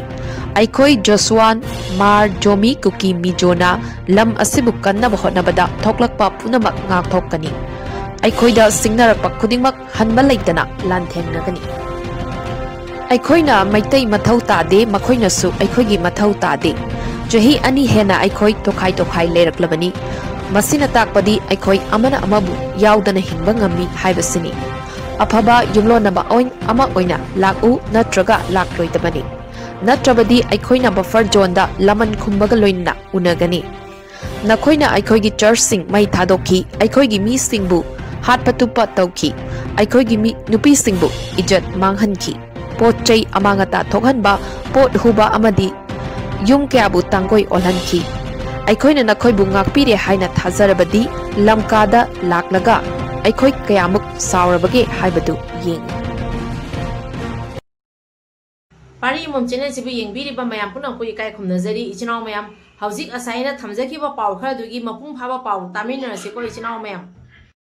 ꯑꯩꯈꯣꯏ ꯖꯣꯁꯋꯥꯟ, ꯃꯥꯔ, ꯖꯣꯃꯤ, ꯀꯨꯀꯤ, ꯃꯤꯖꯣꯅ ꯂꯝ ꯑꯁꯤꯕꯨ ꯀꯟꯅꯕ ꯍꯣꯠꯅꯕꯗ ꯊꯣꯛꯂꯛꯄ ꯄꯨꯝꯅꯃꯛ ꯉꯥꯛꯊꯣꯛꯀꯅꯤ꯫ ꯑꯩꯈꯣꯏꯗ ꯁꯤꯡꯅꯔꯛꯄ ꯈꯨꯗꯤꯡꯃꯛ ꯍꯟꯕ ꯂꯩꯇꯅ ꯂꯥꯟꯊꯦꯡꯅꯒꯅꯤ꯫ ꯑꯩꯈꯣꯏꯅ ꯃꯩꯇꯩ ꯃꯊꯧ ꯇꯥꯗꯦ, ꯃꯈꯣꯏꯅꯁꯨ ꯑꯩꯈꯣꯏꯒꯤ ꯃꯊꯧ ꯇꯥꯗꯦ꯫ ꯆꯍꯤ ꯑꯅꯤ ꯍꯦꯟꯅ ꯑꯩꯈꯣꯏ ꯇꯣꯈꯥꯏ ꯇꯣꯈꯥꯏ ꯂꯩꯔꯛꯂꯕꯅꯤ꯫ ꯃꯁꯤꯅ ꯇꯥꯛꯄꯗꯤ ꯑꯩꯈꯣꯏ ꯑꯃꯅ ꯑꯃꯕꯨ ꯌꯥꯎꯗꯅ ꯍꯤꯡꯕ ꯉꯝꯃꯤ ꯍꯥꯏꯕꯁꯤꯅꯤ꯫ ꯑꯐꯕ ꯌꯨꯝꯂꯣꯟꯅꯕ ꯑꯣꯏ-, ꯑꯃ ꯑꯣꯏꯅ ꯂꯥꯛꯎ, ꯅꯠꯇ꯭ꯔꯒ ꯂꯥꯛꯂꯣꯏꯗꯕꯅꯤ꯫ ꯅꯠꯇ꯭ꯔꯕꯗꯤ ꯑꯩꯈꯣꯏꯅ buffer zoneꯗ ꯂꯃꯟ ꯈꯨꯝꯕꯒ ꯂꯣꯏꯅꯅ ꯎꯅꯒꯅꯤ꯫ ꯅꯈꯣꯏꯅ ꯑꯩꯈꯣꯏꯒꯤ churchꯁꯤꯡ ꯃꯩ ꯊꯥꯗꯣꯛꯈꯤ, ꯑꯩꯈꯣꯏꯒꯤ ꯃꯤꯁꯤꯡꯕꯨ ꯍꯥꯠꯄ ꯇꯨꯞꯄ ꯇꯧꯈꯤ, ꯑꯩꯈꯣꯏꯒꯤ ꯃꯤ-, ꯅꯨꯄꯤꯁꯤꯡꯕꯨ ꯏꯖꯠ ꯃꯥꯡꯍꯟꯈꯤ꯫ ꯄꯣꯠ ꯆꯩ ꯑꯃꯥꯡ ꯑꯇꯥ ꯊꯣꯛꯍꯟꯕ, ꯄꯣꯠ ꯍꯨꯕ ꯑꯃꯗꯤ ꯌꯨꯝ ꯀꯌꯥꯕꯨ ꯇꯥꯡꯒꯣꯏ ꯑꯣꯜꯍꯟꯈꯤ꯫ ꯑꯩꯈꯣꯏꯅ ꯅꯈꯣꯏꯕꯨ ꯉꯥꯛꯄꯤꯔꯦ ꯍꯥꯏꯅ ꯊꯥꯖꯔꯕꯗꯤ ꯂꯝꯀꯥꯗ ꯂꯥꯛꯂꯒ ꯑꯩꯈꯣꯏ ꯀꯌꯥꯃꯨꯛ ꯆꯥꯎꯔꯕꯒꯦ ꯍꯥꯏꯕꯗꯨ ꯌꯦꯡꯉꯨ꯫ ꯄꯥꯔꯤ ꯑꯃꯃꯝ ꯆꯦꯅꯦꯜꯁꯤꯕꯨ ꯌꯦꯡꯕꯤꯔꯤꯕ ꯃꯌꯥꯝ ꯄꯨꯝꯅꯃꯛꯄꯨ ꯏꯀꯥꯏ ꯈꯨꯝꯅꯖꯔꯤ꯫ ꯏꯆꯤꯟ ꯏꯅꯥꯎ ꯃꯌꯥꯝ, ꯍꯧꯖꯤꯛ ꯉꯁꯥꯏ ꯑꯩꯅ ꯊꯝꯖꯈꯤꯕ ꯄꯥꯎ ꯈꯔꯗꯨꯒꯤ ꯃꯄꯨꯡ ꯐꯥꯕ ꯄꯥꯎ ꯇꯥꯃꯤꯟꯅꯔꯁꯤꯀꯣ ꯏꯆꯤꯟ ꯏꯅꯥꯎ ꯃꯌꯥꯝ꯫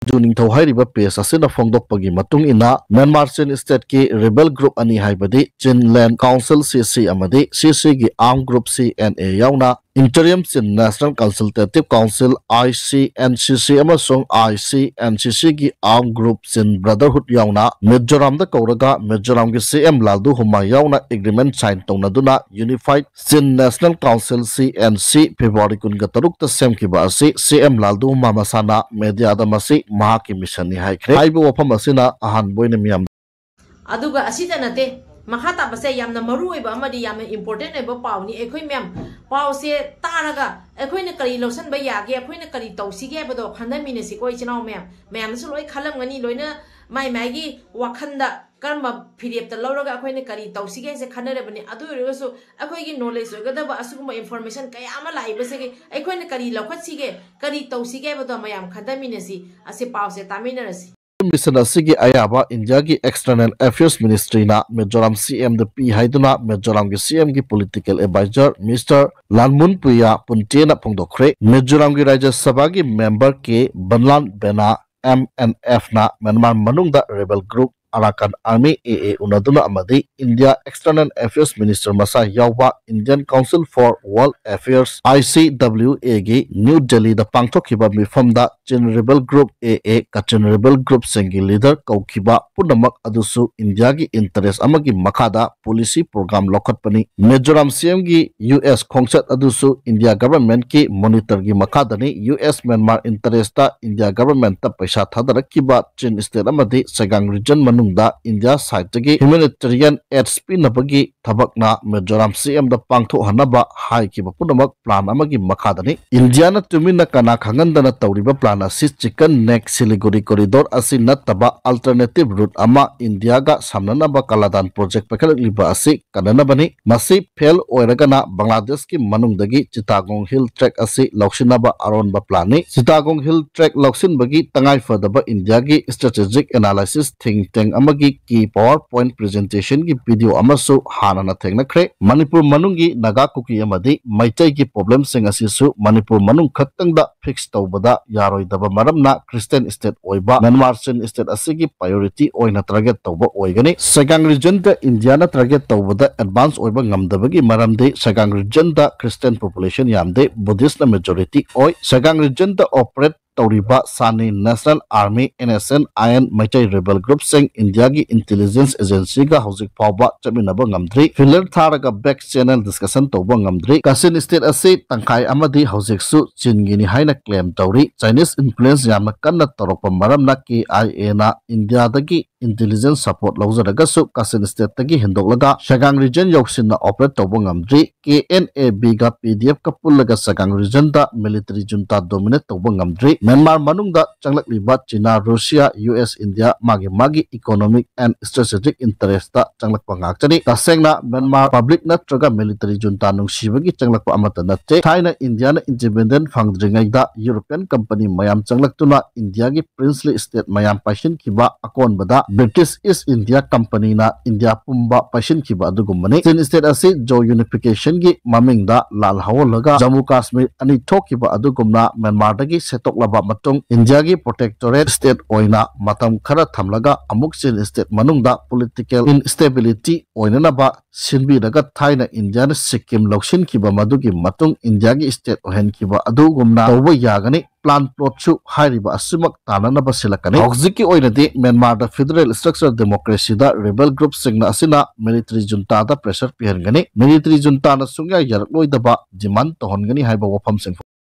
ꯃꯟꯖꯨ ꯅꯤꯡꯊꯧ ꯍꯥꯏꯔꯤꯕ ꯄꯦꯖ ꯑꯁꯤꯅ ꯐꯣꯡꯗꯣꯛꯄꯒꯤ ꯃꯇꯨꯡ ꯏꯟꯅ, ꯃ꯭ꯌꯥꯟꯃꯥꯔ ꯆꯤꯟ ꯁ꯭ꯇꯦꯠꯀꯤ ꯔꯤꯕꯦꯜ ꯒ꯭ꯔꯨꯞ ꯑꯅꯤ ꯍꯥꯏꯕꯗꯤ ꯆꯤꯟ ꯂꯦꯟ ꯀꯥꯎꯟꯁꯤꯜ, ꯁꯤ ꯁꯤ, ꯑꯃꯗꯤ ꯁꯤ ꯁꯤꯒꯤ ꯑꯥꯔꯝ ꯒ꯭ꯔꯨꯞ, ꯁꯤ ꯑꯦꯟ ꯑꯦ, ꯌꯥꯎꯅ ꯏꯟꯇꯔꯤꯝ ꯆꯤꯟ national ꯀꯟꯁꯜꯇꯦꯇꯤꯚ council, I C N C ꯁꯤ, ꯑꯃꯁꯨꯡ ꯑꯥꯏ ꯁꯤ ꯑꯦꯟ ꯁꯤ ꯁꯤꯒꯤ ꯑꯥꯔꯝ ꯒ꯭ꯔꯨꯞ ꯆꯤꯟ ꯕ꯭ꯔꯗꯔꯍꯨꯗ ꯌꯥꯎꯅ ꯃꯤꯖꯣꯔꯥꯝꯗ ꯀꯧꯔꯒ ꯃꯤꯖꯣꯔꯥꯝꯒꯤ ꯁꯤ ꯑꯦꯝ ꯂꯥꯜꯗꯨ ꯍꯨꯃꯥ ꯌꯥꯎꯅ ꯑꯦꯒ꯭ꯔꯤꯃꯦꯟ ꯁꯥꯏꯟ ꯇꯧꯅꯗꯨꯅ ꯌꯨꯅꯤꯐꯥꯏꯗ ꯆꯤꯟ ꯅꯦꯁꯅꯦꯜ ꯀꯥꯎꯟꯁꯤꯜ, ꯁꯤ ꯑꯦꯟ ꯁꯤ, ꯐꯦꯕ꯭ꯔꯨꯋꯥꯔꯤ ꯀꯨꯟꯒ ꯇꯔꯨꯛꯇ ꯁꯦꯝꯈꯤꯕ ꯑꯁꯤ ꯁꯤ ꯑꯦꯝ ꯂꯥꯜꯗꯨ ꯍꯨꯃꯥ ꯃꯁꯥꯅ ꯃꯦꯗꯤꯌꯥꯗ ꯃꯁꯤ ꯃꯍꯥꯛꯀꯤ ꯃꯤꯁꯟꯅꯤ ꯍꯥꯏꯈ꯭ꯔꯦ꯫ ꯍꯥꯏꯔꯤꯕ ꯋꯥꯐꯝ ꯑꯁꯤꯅ ꯑꯍꯥꯟꯕ ꯑꯣꯏꯅ ꯃꯤꯌꯥꯝ ꯑꯗꯨꯒ ꯑꯁꯤꯇ ꯅꯠꯇꯦ, ꯃꯈꯥ ꯇꯥꯕꯁꯦ ꯌꯥꯝꯅ ꯃꯔꯨ ꯑꯣꯏꯕ ꯑꯃꯗꯤ ꯌꯥꯝꯅ ꯏꯝꯄꯣꯔꯇꯦꯟ ꯑꯣꯏꯕ ꯄꯥꯎꯅꯤ꯫ ꯑꯩꯈꯣꯏ ꯃꯌꯥꯝ ꯄꯥꯎꯁꯦ ꯇꯥꯔꯒ ꯑꯩꯈꯣꯏꯅ ꯀꯔꯤ ꯂꯧꯁꯟꯕ ꯌꯥꯒꯦ, ꯑꯩꯈꯣꯏꯅ ꯀꯔꯤ ꯇꯧꯁꯤꯒꯦ ꯍꯥꯏꯕꯗꯣ ꯈꯟꯊꯃꯤꯟꯅꯁꯤꯀꯣ ꯏꯆꯤꯟ ꯏꯅꯥꯎ ꯃꯌꯥꯝ꯫ ꯃꯌꯥꯝꯅꯁꯨ ꯂꯣꯏ ꯈꯜꯂꯝꯒꯅꯤ, ꯂꯣꯏꯅ ꯃꯥꯏ ꯃꯥꯏꯒꯤ ꯋꯥꯈꯜꯗ ꯀꯔꯝꯕ ꯐꯤꯔꯦꯞꯇ ꯂꯧꯔꯒ ꯑꯩꯈꯣꯏꯅ ꯀꯔꯤ ꯇꯧꯁꯤꯒꯦ ꯍꯥꯏꯁꯦ ꯈꯟꯅꯔꯕꯅꯤ꯫ ꯑꯗꯨ ꯑꯣꯏꯔꯒꯁꯨ ꯑꯩꯈꯣꯏꯒꯤ ꯅꯣꯂꯦꯖ ꯑꯣꯏꯒꯗꯕ ꯑꯁꯤꯒꯨꯝꯕ ꯏꯟꯐꯣꯔꯃꯦꯁꯟ ꯀꯌꯥ ꯑꯃ ꯂꯥꯛꯏꯕꯁꯤꯒꯤ ꯑꯩꯈꯣꯏꯅ ꯀꯔꯤ ꯂꯧꯈꯠꯁꯤꯒꯦ, ꯀꯔꯤ ꯇꯧꯁꯤꯒꯦ ꯍꯥꯏꯕꯗꯣ ꯃꯌꯥꯝ ꯈꯟꯊꯃꯤꯟꯅꯁꯤ꯫ ꯑꯁꯤ ꯄꯥꯎꯁꯦ ꯇꯥꯃꯤꯟꯅꯔꯁꯤ꯫ ꯃꯤꯁꯟ ꯑꯁꯤꯒꯤ ꯑꯌꯥꯕ ꯏꯟꯗꯤꯌꯥꯒꯤ ꯑꯦꯛꯁꯇꯔꯅꯦꯜ ꯑꯦꯐꯤꯌꯔꯁ ꯃꯤꯅꯤꯁꯇ꯭ꯔꯤꯅ ꯃꯤꯖꯣꯔꯥꯝ ꯁꯤ ꯑꯦꯝꯗ ꯄꯤ ꯍꯥꯏꯗꯨꯅ ꯃꯤꯖꯣꯔꯥꯝꯒꯤ ꯁꯤ ꯑꯦꯝꯒꯤ political adviser mister Lalmuan Puia Punte ꯐꯣꯡꯗꯣꯛꯈ꯭ꯔꯦ꯫ ꯃꯤꯖꯣꯔꯥꯝꯒꯤ ꯔꯥꯖ꯭ꯌ ꯁꯚꯥꯒꯤ member K Vanlal Vena, M N ꯑꯦꯐꯅ ꯃ꯭ꯌꯥꯟꯃꯥꯔ ꯃꯅꯨꯡꯗ rebel group Arakan army, A A, ꯎꯅꯗꯨꯅ ꯑꯃꯗꯤ ꯏꯟꯗꯤꯌꯥ ꯑꯦꯛꯁꯇꯔꯅꯦꯜ ꯑꯦꯐꯤꯌꯔꯁ ꯃꯤꯅꯤꯁꯇꯔ ꯃꯁꯥ ꯌꯥꯎꯕ Indian council for world affairs, I C W ꯑꯦꯒꯤ ꯅ꯭ꯌꯨ ꯗꯦꯜꯂꯤꯗ ꯄꯥꯡꯊꯣꯛꯈꯤꯕ ꯃꯤꯐꯝꯗ Chin rebel group, A A, Kachin rebel ꯒ꯭ꯔꯨꯞꯁꯤꯡꯒꯤ ꯂꯤꯗꯔ ꯀꯧꯈꯤꯕ ꯄꯨꯝꯅꯃꯛ ꯑꯗꯨꯁꯨ ꯏꯟꯗꯤꯌꯥꯒꯤ ꯏꯟꯇꯔꯦꯁ ꯑꯃꯒꯤ ꯃꯈꯥꯗ ꯄꯣꯂꯤꯁꯤ ꯄ꯭ꯔꯣꯒ꯭ꯔꯥꯝ ꯂꯧꯈꯠꯄꯅꯤ꯫ ꯃꯤꯖꯣꯔꯥꯝ ꯁꯤ ꯑꯦꯝꯒꯤ ꯌꯨ ꯑꯦꯁ ꯈꯣꯡꯆꯠ ꯑꯗꯨꯁꯨ ꯏꯟꯗꯤꯌꯥ ꯒꯚꯔꯟꯃꯦꯟꯠꯀꯤ ꯃꯣꯅꯤꯇꯔꯒꯤ ꯃꯈꯥꯗꯅꯤ꯫ U S Myanmar interest India ꯒꯚꯔꯟꯃꯦꯟꯠꯇ ꯄꯩꯁꯥ ꯊꯥꯗꯔꯛꯈꯤꯕ ꯆꯤꯟ ꯁ꯭ꯇꯦꯠ ꯑꯃꯗꯤ ꯁꯦꯒꯥꯡ ꯔꯤꯖꯟ ꯃꯅꯨꯡ ꯗ ꯏꯟꯗꯤꯌꯥ ꯁꯥꯏꯠꯇꯒꯤ humanitarian aids ꯄꯤꯅꯕꯒꯤ ꯊꯕꯛꯅ ꯃꯤꯖꯣꯔꯥꯝ ꯁꯤ ꯑꯦꯝꯗ ꯄꯥꯡꯊꯣꯛꯍꯟꯅꯕ ꯍꯥꯏꯈꯤꯕ ꯄꯨꯝꯅꯃꯛ ꯄ꯭ꯂꯥꯟ ꯑꯃꯒꯤ ꯃꯈꯥꯗꯅꯤ꯫ ꯏꯟꯗꯤꯌꯥꯅ ꯇꯨꯃꯤꯟꯅ ꯀꯅꯥ ꯈꯪꯍꯟꯗꯅ ꯇꯧꯔꯤꯕ ꯄ꯭ꯂꯥꯟ ꯑꯁꯤ chicken neck Siliguri corridor ꯑꯁꯤ ꯅꯠꯇꯕ alternative route ꯑꯃ ꯏꯟꯗꯤꯌꯥꯒ ꯁꯝꯅꯅꯕ ꯀꯂꯥꯗꯥꯟ ꯄ꯭ꯔꯣꯖꯦꯛ ꯄꯥꯏꯈꯠꯂꯛꯂꯤꯕ ꯑꯁꯤ ꯀꯟꯅꯅꯕꯅꯤ꯫ ꯃꯁꯤ ꯐꯦꯜ ꯑꯣꯏꯔꯒꯅ ꯕꯪꯒ꯭ꯂꯥꯗꯦꯁꯀꯤ ꯃꯅꯨꯡꯗꯒꯤ ꯆꯤꯇꯥꯒꯣꯡ ꯍꯤꯜ ꯇ꯭ꯔꯦꯛ ꯑꯁꯤ ꯂꯧꯁꯤꯟꯅꯕ ꯑꯔꯣꯟꯕ ꯄ꯭ꯂꯥꯟꯅꯤ꯫ ꯆꯤꯇꯥꯒꯣꯡ ꯍꯤꯜ ꯇ꯭ꯔꯦꯛ ꯂꯧꯁꯤꯟꯕꯒꯤ ꯇꯉꯥꯏ ꯐꯗꯕ ꯏꯟꯗꯤꯌꯥꯒꯤ strategic analysis think tank ꯑꯃꯒꯤ key PowerPoint presentationꯒꯤ video ꯑꯃꯁꯨ ꯍꯥꯟꯅꯅ ꯊꯦꯡꯅꯈ꯭ꯔꯦ꯫ ꯃꯅꯤꯄꯨꯔ ꯃꯅꯨꯡꯒꯤ ꯅꯥꯒꯥ, ꯀꯨꯀꯤ ꯑꯃꯗꯤ ꯃꯩꯇꯩꯒꯤ problemꯁꯤꯡ ꯑꯁꯤꯁꯨ ꯃꯅꯤꯄꯨꯔ ꯃꯅꯨꯡ ꯈꯛꯇꯪꯗ fix ꯇꯧꯕꯗ ꯌꯥꯔꯣꯏꯗꯕ ꯃꯔꯝꯅ Christian state ꯑꯣꯏꯕ ꯃ꯭ꯌꯥꯟꯃꯥꯔ ꯆꯤꯟ state ꯑꯁꯤꯒꯤ priority ꯑꯣꯏꯅ target ꯇꯧꯕ ꯑꯣꯏꯒꯅꯤ꯫ ꯁꯦꯒꯥꯡ regionꯗ ꯏꯟꯗꯤꯌꯥꯅ target ꯇꯧꯕꯗ advance ꯑꯣꯏꯕ ꯉꯝꯗꯕꯒꯤ ꯃꯔꯝꯗꯤ ꯁꯦꯒꯥꯡ regionꯗ Christian population ꯌꯥꯝꯗꯦ, Buddhistꯅ majority ꯑꯣꯏ꯫ ꯁꯦꯒꯥꯡ regionꯗ operate ꯇꯧꯔꯤꯕ ꯁꯥꯅꯤ National Army, NSCN-IM, Meitei rebel groupꯁꯤꯡ ꯏꯟꯗꯤꯌꯥꯒꯤ intelligence agencyꯒ ꯍꯧꯖꯤꯛ ꯐꯥꯎꯕ ꯆꯠꯃꯤꯟꯅꯕ ꯉꯝꯗ꯭ꯔꯤ꯫ Filler ꯊꯥꯔꯒ back channel discussion ꯇꯧꯕ ꯉꯝꯗ꯭ꯔꯤ꯫ Kachin state ꯑꯁꯤ ꯇꯪꯈꯥꯏ ꯑꯃꯗꯤ ꯍꯧꯖꯤꯛꯁꯨ ꯆꯤꯟꯒꯤꯅꯤ ꯍꯥꯏꯅ claim ꯇꯧꯔꯤ꯫ Chinese influence ꯌꯥꯝꯅ ꯀꯟꯅ ꯇꯧꯔꯛꯄ ꯃꯔꯝꯅ KIAꯅ ꯏꯟꯗꯤꯌꯥꯗꯒꯤ intelligence support ꯂꯧꯖꯔꯒꯁꯨ Kachin stateꯇꯒꯤ ꯍꯦꯟꯗꯣꯛꯂꯒ ꯁꯦꯒꯥꯡ region ꯌꯧꯁꯤꯟꯅ operate ꯇꯧꯕ ꯉꯝꯗ꯭ꯔꯤ꯫ KNABꯒ PDFꯀ ꯄꯨꯜꯂꯒ ꯁꯦꯒꯥꯡ regionꯗ military junta dominate ꯇꯧꯕ ꯉꯝꯗ꯭ꯔꯤ꯫ ꯃ꯭ꯌꯥꯟꯃꯥꯔ ꯃꯅꯨꯡꯗ ꯆꯪꯂꯛꯂꯤꯕ ꯆꯤꯅꯥ, ꯔꯨꯁꯤꯌꯥ, US, ꯏꯟꯗꯤꯌꯥ ꯃꯥꯒꯤ ꯃꯥꯒꯤ economic and strategic interestꯇ ꯆꯪꯂꯛꯄ ꯉꯥꯛꯇꯅꯤ꯫ ꯇꯁꯦꯡꯅ ꯃ꯭ꯌꯥꯟꯃꯥꯔ public ꯅꯠꯇ꯭ꯔꯒ military junta ꯅꯨꯡꯁꯤꯕꯒꯤ ꯆꯪꯂꯛꯄ ꯑꯃꯠꯇ ꯅꯠꯇꯦ꯫ ꯊꯥꯏꯅ ꯏꯟꯗꯤꯌꯥꯅ independent ꯐꯪꯗ꯭ꯔꯤꯉꯩꯗ European company ꯃꯌꯥꯝ ꯆꯪꯂꯛꯇꯨꯅ ꯏꯟꯗꯤꯌꯥꯒꯤ princely state ꯃꯌꯥꯝ ꯄꯥꯏꯁꯤꯟꯈꯤꯕ, ꯑꯀꯣꯟꯕꯗ British East India Companyꯅ ꯏꯟꯗꯤꯌꯥ ꯄꯨꯝꯕ ꯄꯥꯏꯁꯤꯟꯈꯤꯕ ꯑꯗꯨꯒꯨꯝꯕꯅꯤ꯫ Chin state ꯑꯁꯤ Zhou unificationꯒꯤ ꯃꯃꯤꯡꯗ ꯂꯥꯜ ꯍꯧꯍꯜꯂꯒ ꯖꯝꯃꯨ ꯀꯥꯁꯃꯤꯔ ꯑꯅꯤ ꯊꯣꯛꯈꯤꯕ ꯑꯗꯨꯒꯨꯝꯅ ꯃ꯭ꯌꯥꯟꯃꯥꯔꯗꯒꯤ ꯁꯦꯠꯇꯣꯛꯂꯕ ꯃꯇꯨꯡ ꯏꯟꯗꯤꯌꯥꯒꯤ protectorate state ꯑꯣꯏꯅ ꯃꯇꯝ ꯈꯔ ꯊꯝꯂꯒ ꯑꯃꯨꯛ Chin state ꯃꯅꯨꯡꯗ political instability ꯑꯣꯏꯅꯅꯕ ꯁꯤꯟꯕꯤꯔꯒ ꯊꯥꯏꯅ ꯏꯟꯗꯤꯌꯥꯅ ꯁꯤꯛꯀꯤꯝ ꯂꯧꯁꯤꯟꯈꯤꯕ ꯃꯗꯨꯒꯤ ꯃꯇꯨꯡ ꯏꯟꯗꯤꯌꯥꯒꯤ state ꯑꯣꯏꯍꯟꯈꯤꯕ ꯑꯗꯨꯒꯨꯝꯅ ꯇꯧꯕ ꯌꯥꯒꯅꯤ꯫ Plan plotꯁꯨ ꯍꯥꯏꯔꯤꯕ ꯑꯁꯤꯃꯛ ꯇꯥꯅꯅꯕ ꯁꯤꯜꯂꯛꯀꯅꯤ꯫ ꯍꯧꯖꯤꯛꯀꯤ ꯑꯣꯏꯅꯗꯤ ꯃ꯭ꯌꯥꯟꯃꯥꯔꯗ federal structure democracyꯗ rebel groupꯁꯤꯡꯅ ꯑꯁꯤꯅ military juntaꯗ pressure ꯄꯤꯍꯟꯒꯅꯤ꯫ Military juntaꯅ ꯁꯨꯡꯌꯥ ꯌꯥꯔꯛꯂꯣꯏꯗꯕ demand ꯇꯧꯍꯟꯒꯅꯤ ꯍꯥꯏꯕ ꯋꯥꯐꯝꯁꯤꯡ꯫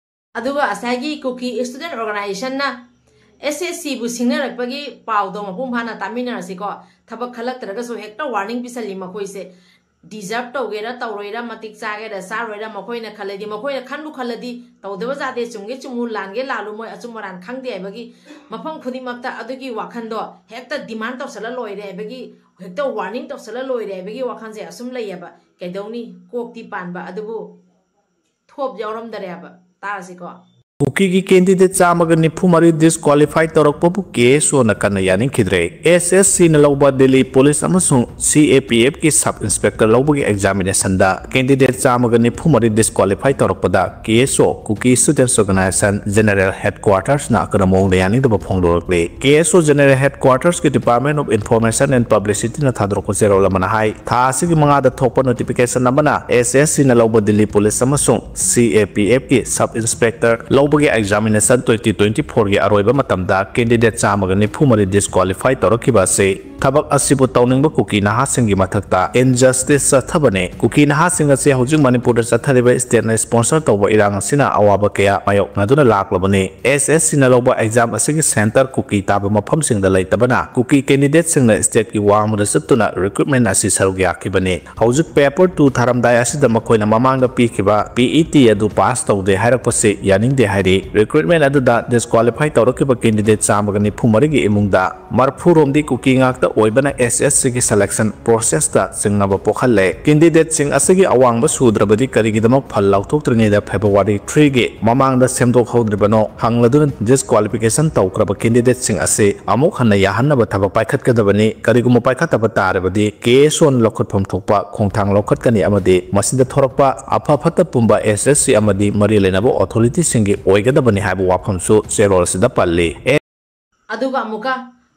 ꯑꯗꯨꯒ ꯉꯁꯥꯏꯒꯤ ꯀꯨꯀꯤ ꯁ꯭ꯇꯨꯗꯦꯟꯠ ꯑꯣꯔꯒꯅꯥꯏꯖꯦꯁꯟꯅ ꯑꯦꯁ ꯑꯦꯁ ꯁꯤꯕꯨ ꯁꯤꯡꯅꯔꯛꯄꯒꯤ ꯄꯥꯎꯗꯣ ꯃꯄꯨꯡ ꯐꯥꯅ ꯇꯥꯃꯤꯟꯅꯔꯁꯤꯀꯣ꯫ ꯊꯕꯛ ꯈꯜꯂꯛꯇ꯭ꯔꯒꯁꯨ ꯍꯦꯛꯇ ꯋꯥꯔꯅꯤꯡ ꯄꯤꯁꯜꯂꯤ ꯃꯈꯣꯏꯁꯦ꯫ ꯗꯤꯖꯔꯕ ꯇꯧꯒꯦꯔꯥ ꯇꯧꯔꯣꯏꯔꯥ, ꯃꯇꯤꯛ ꯆꯥꯒꯦꯔꯥ ꯆꯥꯔꯣꯏꯔꯥ, ꯃꯈꯣꯏꯅ ꯈꯜꯂꯗꯤ, ꯃꯈꯣꯏꯅ ꯈꯟꯕꯨ ꯈꯜꯂꯗꯤ ꯇꯧꯗꯕ ꯌꯥꯗꯦ, ꯆꯨꯝꯒꯦ ꯆꯨꯝꯃꯨ, ꯂꯥꯟꯒꯦ ꯂꯥꯜꯂꯨ, ꯃꯣꯏ ꯑꯆꯨꯝ ꯑꯔꯥꯟ ꯈꯪꯗꯦ ꯍꯥꯏꯕꯒꯤ ꯃꯐꯝ ꯈꯨꯗꯤꯡꯃꯛꯇ ꯑꯗꯨꯒꯤ ꯋꯥꯈꯜꯗꯣ ꯍꯦꯛꯇ ꯗꯤꯃꯥꯟ ꯇꯧꯁꯜꯂ ꯂꯣꯏꯔꯦ ꯍꯥꯏꯕꯒꯤ, ꯍꯦꯛꯇ ꯋꯥꯔꯅꯤꯡ ꯇꯧꯁꯜꯂ ꯂꯣꯏꯔꯦ ꯍꯥꯏꯕꯒꯤ ꯋꯥꯈꯜꯁꯦ ꯑꯁꯨꯝ ꯂꯩꯌꯦꯕ꯫ ꯀꯩꯗꯧꯅꯤ, ꯀꯣꯛꯇꯤ ꯄꯥꯟꯕ ꯑꯗꯨꯕꯨ ꯊꯣꯞ ꯌꯥꯎꯔꯝꯗꯔꯦꯕ꯫ ꯇꯥꯔꯁꯤꯀꯣ꯫ ꯀꯨꯀꯤꯒꯤ candidate ꯆꯥꯝꯃꯒ ꯅꯤꯐꯨ ꯃꯔꯤ disqualify ꯇꯧꯔꯛꯄꯕꯨ ꯀꯦ ꯑꯦꯁ ꯑꯣꯅ ꯀꯟꯅ ꯌꯥꯅꯤꯡꯈꯤꯗ꯭ꯔꯦ꯫ ꯑꯦꯁ ꯑꯦꯁ ꯁꯤꯅ ꯂꯧꯕ ꯗꯤꯜꯂꯤ ꯄꯨꯂꯤꯁ ꯑꯃꯁꯨꯡ ꯁꯤ ꯑꯦ ꯄꯤ ꯑꯦꯐꯀꯤ sub inspector ꯂꯧꯕꯒꯤ examination ꯗ candidate ꯆꯥꯝꯃꯒ ꯅꯤꯐꯨ ꯃꯔꯤ disqualify ꯇꯧꯔꯛꯄꯗ ꯀꯦ ꯑꯦꯁ ꯑꯣ, Kuki Students Organisation, General Headquarters ꯅ ꯑꯀꯟꯕ ꯃꯑꯣꯡꯗ ꯌꯥꯅꯤꯡꯗꯕ ꯐꯣꯡꯗꯣꯔꯛꯂꯤ꯫ ꯀꯦ ꯑꯦꯁ ꯑꯣ General Headquarters ꯀꯤ Department of Information and Publicity ꯅ ꯊꯥꯗꯣꯔꯛꯄ ꯆꯦꯔꯣꯜ ꯑꯃꯅ ꯍꯥꯏ, ꯊꯥ ꯑꯁꯤꯒꯤ ꯃꯉꯥꯗ ꯊꯣꯛꯄ notification ꯑꯃꯅ ꯑꯦꯁ ꯑꯦꯁ ꯁꯤꯅ ꯂꯧꯕ ꯗꯤꯜꯂꯤ ꯄꯨꯂꯤꯁ ꯑꯃꯁꯨꯡ ꯁꯤ ꯑꯦ ꯄꯤ ꯑꯦꯐꯀꯤ sub inspector ꯂꯧꯕꯒꯤ examination twenty twenty four ꯒꯤ ꯑꯔꯣꯏꯕ ꯃꯇꯝꯗ candidate ꯆꯥꯝꯃꯒ ꯅꯤꯐꯨ ꯃꯔꯤ disqualify ꯇꯧꯔꯛꯈꯤꯕ ꯑꯁꯤ ꯊꯕꯛ ꯑꯁꯤꯕꯨ ꯇꯧꯅꯤꯡꯕ ꯀꯨꯀꯤ ꯅꯍꯥꯁꯤꯡꯒꯤ ꯃꯊꯛꯇ injustice ꯆꯠꯊꯕꯅꯤ꯫ ꯀꯨꯀꯤ ꯅꯍꯥꯁꯤꯡ ꯑꯁꯤ ꯍꯧꯖꯤꯛ ꯃꯅꯤꯄꯨꯔꯗ ꯆꯠꯊꯔꯤꯕ state ꯅ sponsor ꯇꯧꯕ ꯏꯔꯥꯡ ꯑꯁꯤꯅ ꯑꯋꯥꯕ ꯀꯌꯥ ꯃꯥꯌꯣꯛꯅꯗꯨꯅ ꯂꯥꯛꯂꯕꯅꯤ꯫ ꯑꯦꯁ ꯑꯦꯁ ꯁꯤꯅ ꯂꯧꯕ exam ꯑꯁꯤꯒꯤ center ꯀꯨꯀꯤ ꯇꯥꯕ ꯃꯐꯝꯁꯤꯡꯗ ꯂꯩꯇꯕꯅ ꯀꯨꯀꯤ candidate ꯁꯤꯡꯅ state ꯀꯤ ꯋꯥꯡꯃꯗ ꯆꯠꯇꯨꯅ recruitment ꯑꯁꯤ ꯁꯔꯨꯛ ꯌꯥꯈꯤꯕꯅꯤ꯫ ꯍꯧꯖꯤꯛ paper two ꯊꯥꯔꯝꯗꯥꯏ ꯑꯁꯤꯗ ꯃꯈꯣꯏꯅ ꯃꯃꯥꯡꯗ ꯄꯤꯈꯤꯕ P E T ꯑꯗꯨ pass ꯇꯧꯗꯦ ꯍꯥꯏꯔꯛꯄꯁꯤ ꯌꯥꯅꯤꯡꯗꯦ ꯍꯥꯏꯔꯤ꯫ Recruitment ꯑꯗꯨꯗ disqualify ꯇꯧꯔꯛꯈꯤꯕ candidate ꯆꯥꯝꯃꯒ ꯅꯤꯐꯨ ꯃꯔꯤꯒꯤ ꯏꯃꯨꯡꯗ ꯃꯔꯐꯨ ꯔꯣꯝꯗꯤ ꯀꯨꯀꯤ ꯉꯥꯛꯇ ꯑꯣꯏꯕꯅ ꯑꯦꯁ ꯑꯦꯁ ꯁꯤꯒꯤ selection process ꯇ ꯆꯤꯡꯅꯕ ꯄꯣꯛꯍꯜꯂꯦ꯫ Candidate ꯁꯤꯡ ꯑꯁꯤꯒꯤ ꯑꯋꯥꯡꯕ ꯁꯨꯗ꯭ꯔꯕꯗꯤ ꯀꯔꯤꯒꯤꯗꯃꯛ ꯐꯜ ꯂꯥꯎꯊꯣꯛꯇ꯭ꯔꯤꯉꯩꯗ February three ꯒꯤ ꯃꯃꯥꯡꯗ ꯁꯦꯝꯗꯣꯛꯍꯧꯗ꯭ꯔꯤꯕꯅꯣ ꯍꯪꯂꯗꯨꯅ disqualification ꯇꯧꯈ꯭ꯔꯕ candidate ꯁꯤꯡ ꯑꯁꯤ ꯑꯃꯨꯛ ꯍꯟꯅ ꯌꯥꯍꯟꯅꯕ ꯊꯕꯛ ꯄꯥꯏꯈꯠꯀꯗꯕꯅꯤ꯫ ꯀꯔꯤꯒꯨꯝꯕ ꯄꯥꯏꯈꯠꯇꯕ ꯇꯥꯔꯕꯗꯤ ꯀꯦ ꯑꯦꯁ ꯑꯣꯅ ꯂꯧꯈꯠꯐꯝ ꯊꯣꯛꯄ ꯈꯣꯡꯊꯥꯡ ꯂꯧꯈꯠꯀꯅꯤ ꯑꯃꯗꯤ ꯃꯁꯤꯗ ꯊꯣꯔꯛꯄ ꯑꯐ ꯐꯠꯇ ꯄꯨꯝꯕ ꯑꯦꯁ ꯑꯦꯁ ꯁꯤ ꯑꯃꯗꯤ ꯃꯔꯤ ꯂꯩꯅꯕ authority ꯁꯤꯡꯒꯤ ꯑꯣꯏꯒꯗꯕꯅꯤ ꯍꯥꯏꯕ ꯋꯥꯐꯝꯁꯨ ꯆꯦꯔꯣꯜ ꯑꯁꯤꯗ ꯄꯜꯂꯤ꯫ ꯑꯗꯨꯒ ꯑꯃꯨꯛꯀ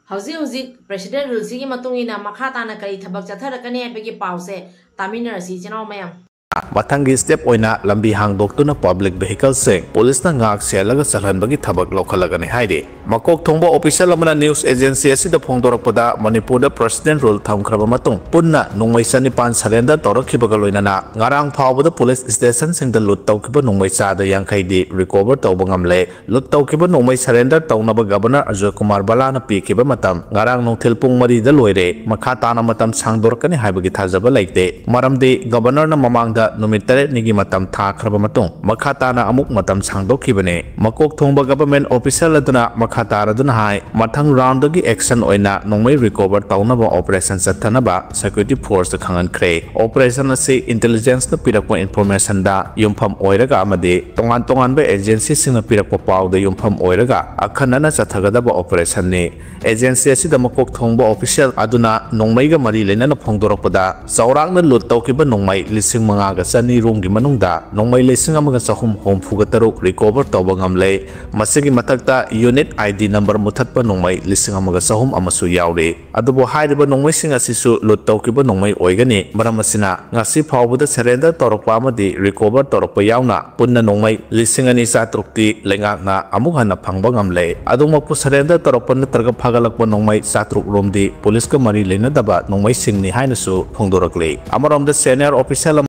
ꯍꯧꯖꯤꯛ ꯍꯧꯖꯤꯛ President rule ꯁꯤꯒꯤ ꯃꯇꯨꯡ ꯏꯟꯅ ꯃꯈꯥ ꯇꯥꯅ ꯀꯔꯤ ꯊꯕꯛ ꯆꯠꯊꯔꯛꯀꯅꯤ ꯍꯥꯏꯕꯒꯤ ꯄꯥꯎꯁꯦ ꯇꯥꯃꯤꯟꯅꯔꯁꯤ, ꯏꯆꯤꯟ ꯏꯅꯥꯎ ꯃꯌꯥꯝ꯫ ꯃꯊꯪꯒꯤ step ꯑꯣꯏꯅ ꯂꯝꯕꯤ ꯍꯥꯡꯗꯣꯛꯇꯨꯅ public vehicleꯁꯤꯡ ꯄꯨꯂꯤꯁꯅ ꯉꯥꯛ ꯁꯦꯜꯂꯒ ꯆꯠꯍꯟꯕꯒꯤ ꯊꯕꯛ ꯂꯧꯈꯠꯂꯒꯅꯤ ꯍꯥꯏꯔꯤ꯫ ꯃꯀꯣꯛ ꯊꯣꯡꯕ official ꯑꯃꯅ news agency ꯑꯁꯤꯗ ꯐꯣꯡꯗꯣꯔꯛꯄꯗ, ꯃꯅꯤꯄꯨꯔꯗ President Rule ꯊꯝꯈ꯭ꯔꯕ ꯃꯇꯨꯡ ꯄꯨꯟꯅ ꯅꯣꯡꯃꯩ ꯆꯅꯤꯄꯥꯟ surrender ꯇꯧꯔꯛꯈꯤꯕꯒ ꯂꯣꯏꯅꯅ ꯉꯔꯥꯡ ꯐꯥꯎꯕꯗ police stationꯁꯤꯡꯗ loot ꯇꯧꯈꯤꯕ ꯅꯣꯡꯃꯩ ꯆꯥꯗ ꯌꯥꯡꯈꯩꯗꯤ recover ꯇꯧꯕ ꯉꯝꯂꯦ꯫ Loot ꯇꯧꯈꯤꯕ ꯅꯣꯡꯃꯩ surrender ꯇꯧꯅꯕ Governor ꯑꯖꯣꯏ ꯀꯨꯃꯥꯔ ꯕꯂꯥꯅ ꯄꯤꯈꯤꯕ ꯃꯇꯝ ꯉꯔꯥꯡ ꯅꯨꯡꯊꯤꯜ ꯄꯨꯡ ꯃꯔꯤꯗ ꯂꯣꯏꯔꯦ꯫ ꯃꯈꯥ ꯇꯥꯅ ꯃꯇꯝ ꯁꯥꯡꯗꯣꯔꯛꯀꯅꯤ ꯍꯥꯏꯕꯒꯤ ꯊꯥꯖꯕ ꯂꯩꯇꯦ꯫ ꯃꯔꯝꯗꯤ Governorꯅ ꯃꯃꯥꯡꯗ ꯅꯨꯃꯤꯠ ꯇꯔꯦꯠꯅꯤꯒꯤ ꯃꯇꯝ ꯊꯥꯈ꯭ꯔꯕ ꯃꯇꯨꯡ ꯃꯈꯥ ꯇꯥꯅ ꯑꯃꯨꯛ ꯃꯇꯝ ꯁꯥꯡꯗꯣꯛꯈꯤꯕꯅꯤ꯫ ꯃꯀꯣꯛ ꯊꯣꯡꯕ government official ꯑꯗꯨꯅ ꯃꯈꯥ ꯇꯥꯔꯗꯨꯅ ꯍꯥꯏ, ꯃꯊꯪ roundꯗꯒꯤ action ꯑꯣꯏꯅ ꯅꯣꯡꯃꯩ recover ꯇꯧꯅꯕ operation ꯆꯠꯊꯅꯕ security forceꯇ ꯈꯪꯍꯟꯈ꯭ꯔꯦ꯫ Operation ꯑꯁꯤ intelligenceꯅ ꯄꯤꯔꯛꯄ informationꯗ ꯌꯨꯝꯐꯝ ꯑꯣꯏꯔꯒ ꯑꯃꯗꯤ ꯇꯣꯉꯥꯟ ꯇꯣꯉꯥꯟꯕ agencyꯁꯤꯡꯅ ꯄꯤꯔꯛꯄ ꯄꯥꯎꯗ ꯌꯨꯝꯐꯝ ꯑꯣꯏꯔꯒ ꯑꯈꯟꯅꯅ ꯆꯠꯊꯒꯗꯕ operationꯅꯤ꯫ Agency ꯑꯁꯤꯗ ꯃꯀꯣꯛ ꯊꯣꯡꯕ official ꯑꯗꯨꯅ ꯅꯣꯡꯃꯩꯒ ꯃꯔꯤ ꯂꯩꯅꯅ ꯐꯣꯡꯗꯣꯔꯛꯄꯗ, ꯆꯥꯎꯔꯥꯛꯅ loot ꯇꯧꯈꯤꯕ ꯅꯣꯡꯃꯩ ꯂꯤꯁꯤꯡ ꯃꯉꯥꯒ ꯆꯅꯤ ꯔꯣꯝꯒꯤ ꯃꯅꯨꯡꯗ ꯅꯣꯡꯃꯩ ꯂꯤꯁꯤꯡ ꯑꯃꯒ ꯆꯍꯨꯝ ꯍꯨꯝꯐꯨꯒ ꯇꯔꯨꯛ recover ꯇꯧꯕ ꯉꯝꯂꯦ꯫ ꯃꯁꯤꯒꯤ ꯃꯊꯛꯇ unit ID number ꯃꯨꯊꯠꯄ ꯅꯣꯡꯃꯩ ꯂꯤꯁꯤꯡ ꯑꯃꯒ ꯆꯍꯨꯝ ꯑꯃꯁꯨ ꯌꯥꯎꯔꯤ꯫ ꯑꯗꯨꯕꯨ ꯍꯥꯏꯔꯤꯕ ꯅꯣꯡꯃꯩꯁꯤꯡ ꯑꯁꯤꯁꯨ loot ꯇꯧꯈꯤꯕ ꯅꯣꯡꯃꯩ ꯑꯣꯏꯒꯅꯤ꯫ ꯃꯔꯝ ꯑꯁꯤꯅ, ꯉꯁꯤ ꯐꯥꯎꯕꯗ surrender ꯇꯧꯔꯛꯄ ꯑꯃꯗꯤ recover ꯇꯧꯔꯛꯄ ꯌꯥꯎꯅ ꯄꯨꯟꯅ ꯅꯣꯡꯃꯩ ꯂꯤꯁꯤꯡ ꯑꯅꯤ ꯆꯥꯇꯔꯨꯛꯇꯤ ꯂꯩꯉꯥꯛꯅ ꯑꯃꯨꯛ ꯍꯟꯅ ꯐꯪꯕ ꯉꯝꯂꯦ꯫ ꯑꯗꯨꯃꯛꯄꯨ, surrender ꯇꯧꯔꯛꯄ ꯅꯠꯇ꯭ꯔꯒ ꯐꯥꯒꯠꯂꯛꯄ ꯅꯣꯡꯃꯩ ꯆꯥꯇꯔꯨꯛ ꯔꯣꯝꯗꯤ ꯄꯨꯂꯤꯁꯀ ꯃꯔꯤ ꯂꯩꯅꯗꯕ ꯅꯣꯡꯃꯩꯁꯤꯡꯅꯤ ꯍꯥꯏꯅꯁꯨ ꯐꯣꯡꯗꯣꯔꯛꯂꯤ꯫ ꯑꯃꯔꯣꯝꯗ, senior official ꯑꯃ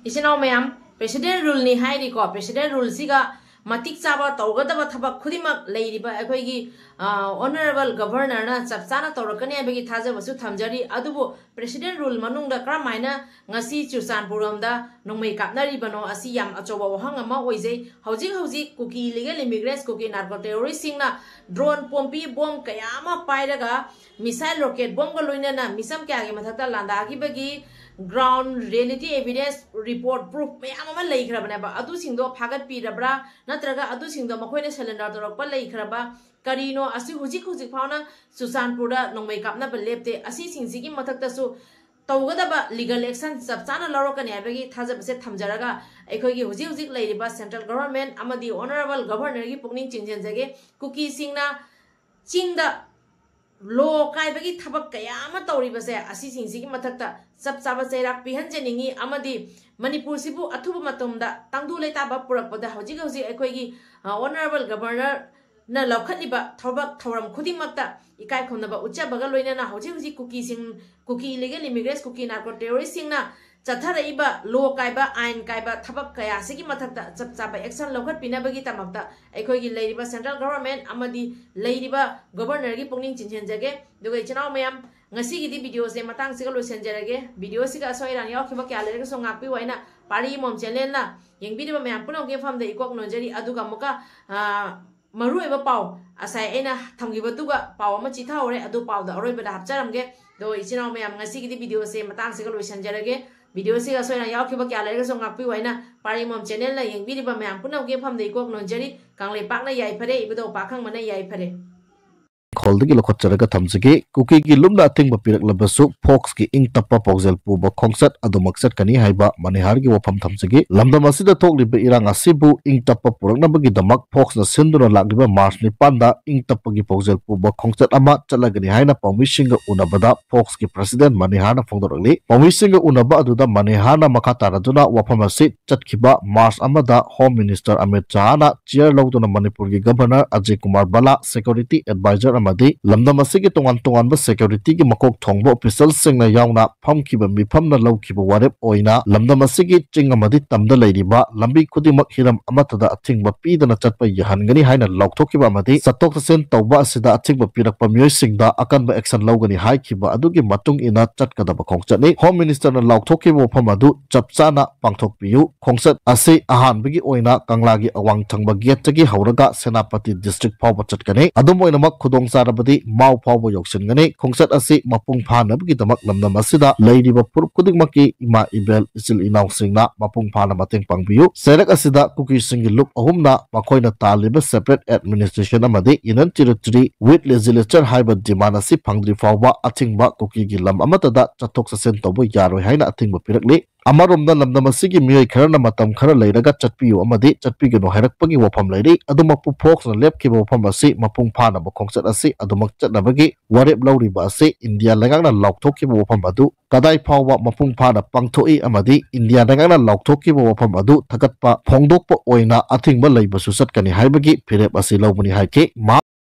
ꯏꯆꯤꯟ ꯏꯅꯥꯎ ꯃꯌꯥꯝ, President Ruleꯅꯤ ꯍꯥꯏꯔꯤꯀꯣ꯫ President Ruleꯁꯤꯒ ꯃꯇꯤꯛ ꯆꯥꯕ ꯇꯧꯒꯗꯕ ꯊꯕꯛ ꯈꯨꯗꯤꯡꯃꯛ ꯂꯩꯔꯤꯕ ꯑꯩꯈꯣꯏꯒꯤ, ꯑ, Honourable Governorꯅ ꯆꯞ ꯆꯥꯅ ꯇꯧꯔꯛꯀꯅꯤ ꯍꯥꯏꯕꯒꯤ ꯊꯥꯖꯕꯁꯨ ꯊꯝꯖꯔꯤ꯫ ꯑꯗꯨꯕꯨ President Rule ꯃꯅꯨꯡꯗ ꯀꯔꯝꯍꯥꯏꯅ ꯉꯁꯤ ꯆꯨꯔꯆꯥꯟꯄꯨꯔ ꯂꯣꯝꯗ ꯅꯣꯡꯃꯩ ꯀꯥꯞꯅꯔꯤꯕꯅꯣ, ꯑꯁꯤ ꯌꯥꯝ ꯑꯆꯧꯕ ꯋꯥꯍꯪ ꯑꯃ ꯑꯣꯏꯖꯩ꯫ ꯍꯧꯖꯤꯛ ꯍꯧꯖꯤꯛ ꯀꯨꯀꯤ illegal immigrants, ꯀꯨꯀꯤ narco terroristꯁꯤꯡꯅ drone ꯄꯣꯝꯕꯤ bomb ꯀꯌꯥ ꯑꯃ ꯄꯥꯏꯔꯒ, missile rocket bombꯒ ꯂꯣꯏꯅꯅ ꯃꯤꯆꯝ ꯀꯌꯥꯒꯤ ꯃꯊꯛꯇ ꯂꯥꯟꯗꯥꯈꯤꯕꯒꯤ ground reality evidence report proof ꯃꯌꯥꯝ ꯑꯃ ꯂꯩꯈ꯭ꯔꯕꯅꯦꯕ꯫ ꯑꯗꯨꯁꯤꯡꯗꯣ ꯐꯥꯒꯠꯄꯤꯔꯕ꯭ꯔꯥ? ꯅꯠꯇ꯭ꯔꯒ ꯑꯗꯨꯁꯤꯡꯗꯣ ꯃꯈꯣꯏꯅ surrender ꯇꯧꯔꯛꯄ ꯂꯩꯈ꯭ꯔꯕ? ꯀꯔꯤꯅꯣ ꯑꯁꯤ ꯍꯧꯖꯤꯛ ꯍꯧꯖꯤꯛ ꯐꯥꯎꯅ ꯆꯨꯔꯆꯥꯟꯄꯨꯔꯗ ꯅꯣꯡꯃꯩ ꯀꯥꯞꯅꯕ ꯂꯦꯞꯇꯦ? ꯑꯁꯤꯁꯤꯡꯁꯤꯒꯤ ꯃꯊꯛꯇꯁꯨ ꯇꯧꯒꯗꯕ legal action ꯆꯞ ꯆꯥꯅ ꯂꯧꯔꯛꯀꯅꯤ ꯍꯥꯏꯕꯒꯤ ꯊꯥꯖꯕꯁꯦ ꯊꯝꯖꯔꯒ, ꯑꯩꯈꯣꯏꯒꯤ ꯍꯧꯖꯤꯛ ꯍꯧꯖꯤꯛ ꯂꯩꯔꯤꯕ central government ꯑꯃꯗꯤ Honourable Governorꯒꯤ ꯄꯨꯛꯅꯤꯡ ꯆꯤꯡꯁꯤꯟꯖꯒꯦ꯫ ꯀꯨꯀꯤꯁꯤꯡꯅ ꯆꯤꯡꯗ ꯂꯣ ꯀꯥꯏꯕꯒꯤ ꯊꯕꯛ ꯀꯌꯥ ꯑꯃ ꯇꯧꯔꯤꯕꯁꯦ, ꯑꯁꯤꯁꯤꯡꯁꯤꯒꯤ ꯃꯊꯛꯇ ꯆꯞ ꯆꯥꯕ ꯆꯩꯔꯥꯛ ꯄꯤꯍꯟꯖꯅꯤꯡꯉꯤ꯫ ꯑꯃꯗꯤ ꯃꯅꯤꯄꯨꯔꯁꯤꯕꯨ ꯑꯊꯨꯕ ꯃꯇꯝꯗ ꯇꯪꯗꯨ ꯂꯩꯇꯥꯕ ꯄꯨꯔꯛꯄꯗ ꯍꯧꯖꯤꯛ ꯍꯧꯖꯤꯛ ꯑꯩꯈꯣꯏꯒꯤ ꯑꯣꯅꯔꯦꯕꯜ ꯒꯕꯔꯅꯔꯅ ꯂꯧꯈꯠꯂꯤꯕ ꯊꯕꯛ ꯊꯧꯔꯝ ꯈꯨꯗꯤꯡꯃꯛꯇ ꯏꯀꯥꯏ ꯈꯨꯝꯅꯕ ꯎꯠꯆꯕꯒ ꯂꯣꯏꯅꯅ ꯍꯧꯖꯤꯛ ꯍꯧꯖꯤꯛ ꯀꯨꯀꯤꯁꯤꯡ, ꯀꯨꯀꯤ ꯏꯂꯤꯒꯦꯜ ꯏꯃꯤꯒ꯭ꯔꯦꯟꯁ, ꯀꯨꯀꯤ ꯅꯥꯔꯀꯣ ꯇꯦꯔꯣꯔꯤꯁꯁꯤꯡꯅ ꯆꯠꯊꯔꯛꯏꯕ ꯂꯣ ꯀꯥꯏꯕ, ꯑꯥꯏꯟ ꯀꯥꯏꯕ ꯊꯕꯛ ꯀꯌꯥꯁꯤꯒꯤ ꯃꯊꯛꯇ ꯆꯞ ꯆꯥꯕ ꯑꯦꯛꯁꯟ ꯂꯧꯈꯠꯄꯤꯅꯕꯒꯤꯗꯃꯛꯇ ꯑꯩꯈꯣꯏꯒꯤ ꯂꯩꯔꯤꯕ ꯁꯦꯟꯇ꯭ꯔꯦꯜ ꯒꯚꯔꯟꯃꯦꯟꯠ ꯑꯃꯗꯤ ꯂꯩꯔꯤꯕ ꯒꯚꯔꯅꯔꯒꯤ ꯄꯨꯛꯅꯤꯡ ꯆꯤꯡꯁꯤꯟꯖꯒꯦ꯫ ꯑꯗꯨꯒ ꯏꯆꯤꯟ ꯏꯅꯥꯎ ꯃꯌꯥꯝ, ꯉꯁꯤꯒꯤꯗꯤ ꯚꯤꯗꯤꯑꯣꯁꯦ ꯃꯇꯥꯡꯁꯤꯒ ꯂꯣꯏꯁꯤꯟꯖꯔꯒꯦ꯫ ꯚꯤꯗꯤꯑꯣꯁꯤꯒ ꯑꯁꯣꯏ ꯑꯔꯥꯟ ꯌꯥꯎꯈꯤꯕ ꯀꯌꯥ ꯂꯩꯔꯒꯁꯨ ꯉꯥꯛꯄꯤꯌꯨ ꯍꯥꯏꯅ ꯄꯥꯔꯤ ꯑꯃꯃꯝ ꯆꯦꯅꯦꯜꯅ ꯌꯦꯡꯕꯤꯔꯤꯕ ꯃꯌꯥꯝ ꯄꯨꯝꯅꯃꯛꯀꯤ ꯃꯐꯝꯗ ꯏꯀꯣꯛ ꯅꯣꯟꯖꯔꯤ꯫ ꯑꯗꯨꯒ ꯑꯃꯨꯛꯀ, ꯑ, ꯃꯔꯨꯑꯣꯏꯕ ꯄꯥꯎ, ꯉꯁꯥꯏ ꯑꯩꯅ ꯊꯝꯈꯤꯕꯗꯨꯒ ꯄꯥꯎ ꯑꯃ ꯆꯤꯊꯍꯧꯔꯦ, ꯑꯗꯨ ꯄꯥꯎꯗ ꯑꯔꯣꯏꯕꯗ ꯍꯥꯞꯆꯔꯝꯒꯦ꯫ ꯑꯗꯣ ꯏꯆꯤꯟ ꯏꯅꯥꯎ ꯃꯌꯥꯝ, ꯉꯁꯤꯒꯤꯗꯤ ꯚꯤꯗꯤꯑꯣꯁꯦ ꯃꯇꯥꯡꯁꯤꯒ ꯂꯣꯏꯁꯤꯟꯖꯔꯒꯦ꯫ ꯚꯤꯗꯤꯑꯣꯁꯤꯒ ꯑꯁꯣꯏ ꯑꯔꯥꯟ ꯌꯥꯎꯈꯤꯕ ꯀꯌꯥ ꯂꯩꯔꯒꯁꯨ ꯉꯥꯛꯄꯤꯌꯨ ꯍꯥꯏꯅ ꯄꯥꯔꯤ ꯑꯃꯃꯝ ꯆꯦꯅꯦꯜꯅ ꯌꯦꯡꯕꯤꯔꯤꯕ ꯃꯌꯥꯝ ꯄꯨꯝꯅꯃꯛꯀꯤ ꯃꯐꯝꯗ ꯏꯀꯣꯛ ꯅꯣꯟꯖꯔꯤ꯫ ꯀꯪꯂꯩꯄꯥꯛꯅ ꯌꯥꯏꯐꯔꯦ, ꯏꯕꯨꯙꯧ ꯄꯥꯈꯪꯕꯅ ꯌꯥꯏꯐꯔꯦ꯫ ꯈꯣꯜꯗꯒꯤ ꯂꯧꯈꯠꯆꯔꯒ ꯊꯝꯖꯒꯦ꯫ ꯀꯨꯀꯤꯒꯤ ꯂꯨꯞꯅ ꯑꯊꯤꯡꯕ ꯄꯤꯔꯛꯂꯕꯁꯨ ꯐꯣꯛꯁꯀꯤ ꯏꯪ ꯇꯞꯄ ꯄꯥꯎꯖꯦꯜ ꯄꯨꯕ ꯈꯣꯡꯆꯠ ꯑꯗꯨꯃꯛ ꯆꯠꯀꯅꯤ ꯍꯥꯏꯕ ꯃꯅꯤꯍꯥꯔꯒꯤ ꯋꯥꯐꯝ ꯊꯝꯖꯒꯦ꯫ ꯂꯝꯗꯝ ꯑꯁꯤꯗ ꯊꯣꯛꯂꯤꯕ ꯏꯔꯥꯡ ꯑꯁꯤꯕꯨ ꯏꯪ ꯇꯞꯄ ꯄꯨꯔꯛꯅꯕꯒꯤꯗꯃꯛ ꯐꯣꯛꯁꯅ ꯁꯤꯟꯗꯨꯅ ꯂꯥꯛꯂꯤꯕ ꯃꯥꯔꯆ ꯅꯤꯄꯥꯟꯗ ꯏꯪ ꯇꯞꯄꯒꯤ ꯄꯥꯎꯖꯦꯜ ꯄꯨꯕ ꯈꯣꯡꯆꯠ ꯑꯃ ꯆꯠꯂꯒꯅꯤ ꯍꯥꯏꯅ ꯄꯥꯎꯃꯤꯁꯤꯡꯒ ꯎꯅꯕꯗ ꯐꯣꯛꯁꯀꯤ ꯄ꯭ꯔꯁꯤꯗꯦꯟꯠ ꯃꯅꯤꯍꯥꯔꯅ ꯐꯣꯡꯗꯣꯔꯛꯂꯤ꯫ ꯄꯥꯎꯃꯤꯁꯤꯡꯒ ꯎꯅꯕ ꯑꯗꯨꯗ ꯃꯅꯤꯍꯥꯔꯅ ꯃꯈꯥ ꯇꯥꯔꯗꯨꯅ ꯋꯥꯐꯝ ꯑꯁꯤ ꯆꯠꯈꯤꯕ ꯃꯥꯔꯆ ꯑꯃꯗ ꯍꯣꯝ ꯃꯤꯅꯤꯁꯇꯔ ꯑꯃꯤꯠ ꯁꯍꯥꯅ ꯆꯤꯌꯔ ꯂꯧꯗꯨꯅ ꯃꯅꯤꯄꯨꯔꯒꯤ governor Ajay Kumar ꯚꯜꯂꯥ, security adviser ꯑꯃꯗꯤ ꯂꯝꯗꯝ ꯑꯁꯤꯒꯤ ꯇꯣꯉꯥꯟ ꯇꯣꯉꯥꯟꯕ ꯁꯦꯀ꯭ꯌꯨꯔꯤꯇꯤꯒꯤ ꯃꯀꯣꯛ ꯊꯣꯡꯕ ꯑꯣꯐꯤꯁꯦꯜꯁꯤꯡꯅ ꯌꯥꯎꯅ ꯐꯝꯈꯤꯕ ꯃꯤꯐꯝꯅ ꯂꯧꯈꯤꯕ ꯋꯥꯔꯦꯞ ꯑꯣꯏꯅ ꯂꯝꯗꯝ ꯑꯁꯤꯒꯤ ꯆꯤꯡ ꯑꯃꯗꯤ ꯇꯝꯗ ꯂꯩꯔꯤꯕ ꯂꯝꯕꯤ ꯈꯨꯗꯤꯡꯃꯛ ꯍꯤꯔꯝ ꯑꯃꯠꯇꯗ ꯑꯊꯤꯡꯕ ꯄꯤꯗꯅ ꯆꯠꯄ ꯌꯥꯍꯟꯒꯅꯤ ꯍꯥꯏꯅ ꯂꯥꯎꯊꯣꯛꯈꯤꯕ ꯑꯃꯗꯤ ꯆꯠꯊꯣꯛ ꯆꯠꯁꯤꯟ ꯇꯧꯕ ꯑꯁꯤꯗ ꯑꯊꯤꯡꯕ ꯄꯤꯔꯛꯄ ꯃꯤꯑꯣꯏꯁꯤꯡꯗ ꯑꯀꯟꯕ ꯑꯦꯛꯁꯟ ꯂꯧꯒꯅꯤ ꯍꯥꯏꯈꯤꯕ ꯑꯗꯨꯒꯤ ꯃꯇꯨꯡ ꯏꯟꯅ ꯆꯠꯀꯗꯕ ꯈꯣꯡꯆꯠꯅꯤ꯫ ꯍꯣꯝ ꯃꯤꯅꯤꯁꯇꯔꯅ ꯂꯥꯎꯊꯣꯛꯈꯤꯕ ꯋꯥꯐꯝ ꯑꯗꯨ ꯆꯞ ꯆꯥꯅ ꯄꯥꯡꯊꯣꯛꯄꯤꯌꯨ꯫ ꯈꯣꯡꯆꯠ ꯑꯁꯤ ꯑꯍꯥꯟꯕꯒꯤ ꯑꯣꯏꯅ ꯀꯪꯂꯥꯒꯤ ꯑꯋꯥꯡ ꯊꯪꯕ ꯒꯦꯠꯇꯒꯤ ꯍꯧꯔꯒ ꯁꯦꯅꯥꯄꯇꯤ ꯗꯤꯁꯇ꯭ꯔꯤꯛ ꯐꯥꯎꯕ ꯆꯠꯀꯅꯤ꯫ ꯑꯗꯨꯝ ꯑꯣꯏꯅꯃꯛ, ꯈꯨꯗꯣꯡ ꯆꯥꯔꯕꯗꯤ ꯃꯥꯎ ꯐꯥꯎꯕ ꯌꯧꯁꯤꯟꯒꯅꯤ꯫ ꯈꯣꯡꯆꯠ ꯑꯁꯤ ꯃꯄꯨꯡ ꯐꯥꯅꯕꯒꯤꯗꯃꯛ ꯂꯝꯗꯝ ꯑꯁꯤꯗ ꯂꯩꯔꯤꯕ ꯐꯨꯔꯨꯞ ꯈꯨꯗꯤꯡꯃꯛꯀꯤ ꯏꯃꯥ ꯏꯕꯦꯜ ꯏꯆꯤꯜ ꯏꯅꯥꯎꯁꯤꯡꯅ ꯃꯄꯨꯡ ꯐꯥꯅ ꯃꯇꯦꯡ ꯄꯥꯡꯕꯤꯌꯨ꯫ ꯆꯩꯔꯛ ꯑꯁꯤꯗ ꯀꯨꯀꯤꯁꯤꯡꯒꯤ ꯂꯨꯞ ꯑꯍꯨꯝꯅ ꯃꯈꯣꯏꯅ ꯇꯥꯜꯂꯤꯕ separate administration ꯑꯃꯗꯤ Union Territory with Legislature ꯍꯥꯏꯕ demand ꯑꯁꯤ ꯐꯪꯗ꯭ꯔꯤ ꯐꯥꯎꯕ ꯑꯊꯤꯡꯕ ꯀꯨꯀꯤꯒꯤ ꯂꯝ ꯑꯃꯠꯇꯗ ꯆꯠꯊꯣꯛ ꯆꯠꯁꯤꯟ ꯇꯧꯕ ꯌꯥꯔꯣꯏ ꯍꯥꯏꯅ ꯑꯊꯤꯡꯕ ꯄꯤꯔꯛꯂꯤ꯫ ꯑꯃꯔꯣꯝꯗ ꯂꯝꯗꯝ ꯑꯁꯤꯒꯤ ꯃꯤꯑꯣꯏ ꯈꯔꯅ ꯃꯇꯝ ꯈꯔ ꯂꯩꯔꯒ ꯆꯠꯄꯤꯌꯨ ꯑꯃꯗꯤ ꯆꯠꯄꯤꯒꯅꯨ ꯍꯥꯏꯔꯛꯄꯒꯤ ꯋꯥꯐꯝ ꯂꯩꯔꯤ꯫ ꯑꯗꯨꯃꯛꯄꯨ ꯐꯣꯛꯁꯅ ꯂꯦꯞꯈꯤꯕ ꯋꯥꯐꯝ ꯑꯁꯤ ꯃꯄꯨꯡ ꯐꯥꯅꯕ ꯈꯣꯡꯆꯠ ꯑꯁꯤ ꯑꯗꯨꯃꯛ ꯆꯠꯅꯕꯒꯤ ꯋꯥꯔꯦꯞ ꯂꯧꯔꯤꯕ ꯑꯁꯤ ꯏꯟꯗꯤꯌꯥ ꯂꯩꯉꯥꯛꯅ ꯂꯥꯎꯊꯣꯛꯈꯤꯕ ꯋꯥꯐꯝ ꯑꯗꯨ ꯀꯗꯥꯏ ꯐꯥꯎꯕ ꯃꯄꯨꯡ ꯐꯥꯅ ꯄꯥꯡꯊꯣꯛꯏ ꯑꯃꯗꯤ ꯏꯟꯗꯤꯌꯥ ꯂꯩꯉꯥꯛꯅ ꯂꯥꯎꯊꯣꯛꯈꯤꯕ ꯋꯥꯐꯝ ꯑꯗꯨ ꯊꯥꯒꯠꯄ ꯐꯣꯡꯗꯣꯛꯄ ꯑꯣꯏꯅ ꯑꯊꯤꯡꯕ ꯂꯩꯕꯁꯨ ꯆꯠꯀꯅꯤ ꯍꯥꯏꯕꯒꯤ ꯐꯤꯔꯦꯞ ꯑꯁꯤ ꯂꯧꯕꯅꯤ ꯍꯥꯏꯈꯤ꯫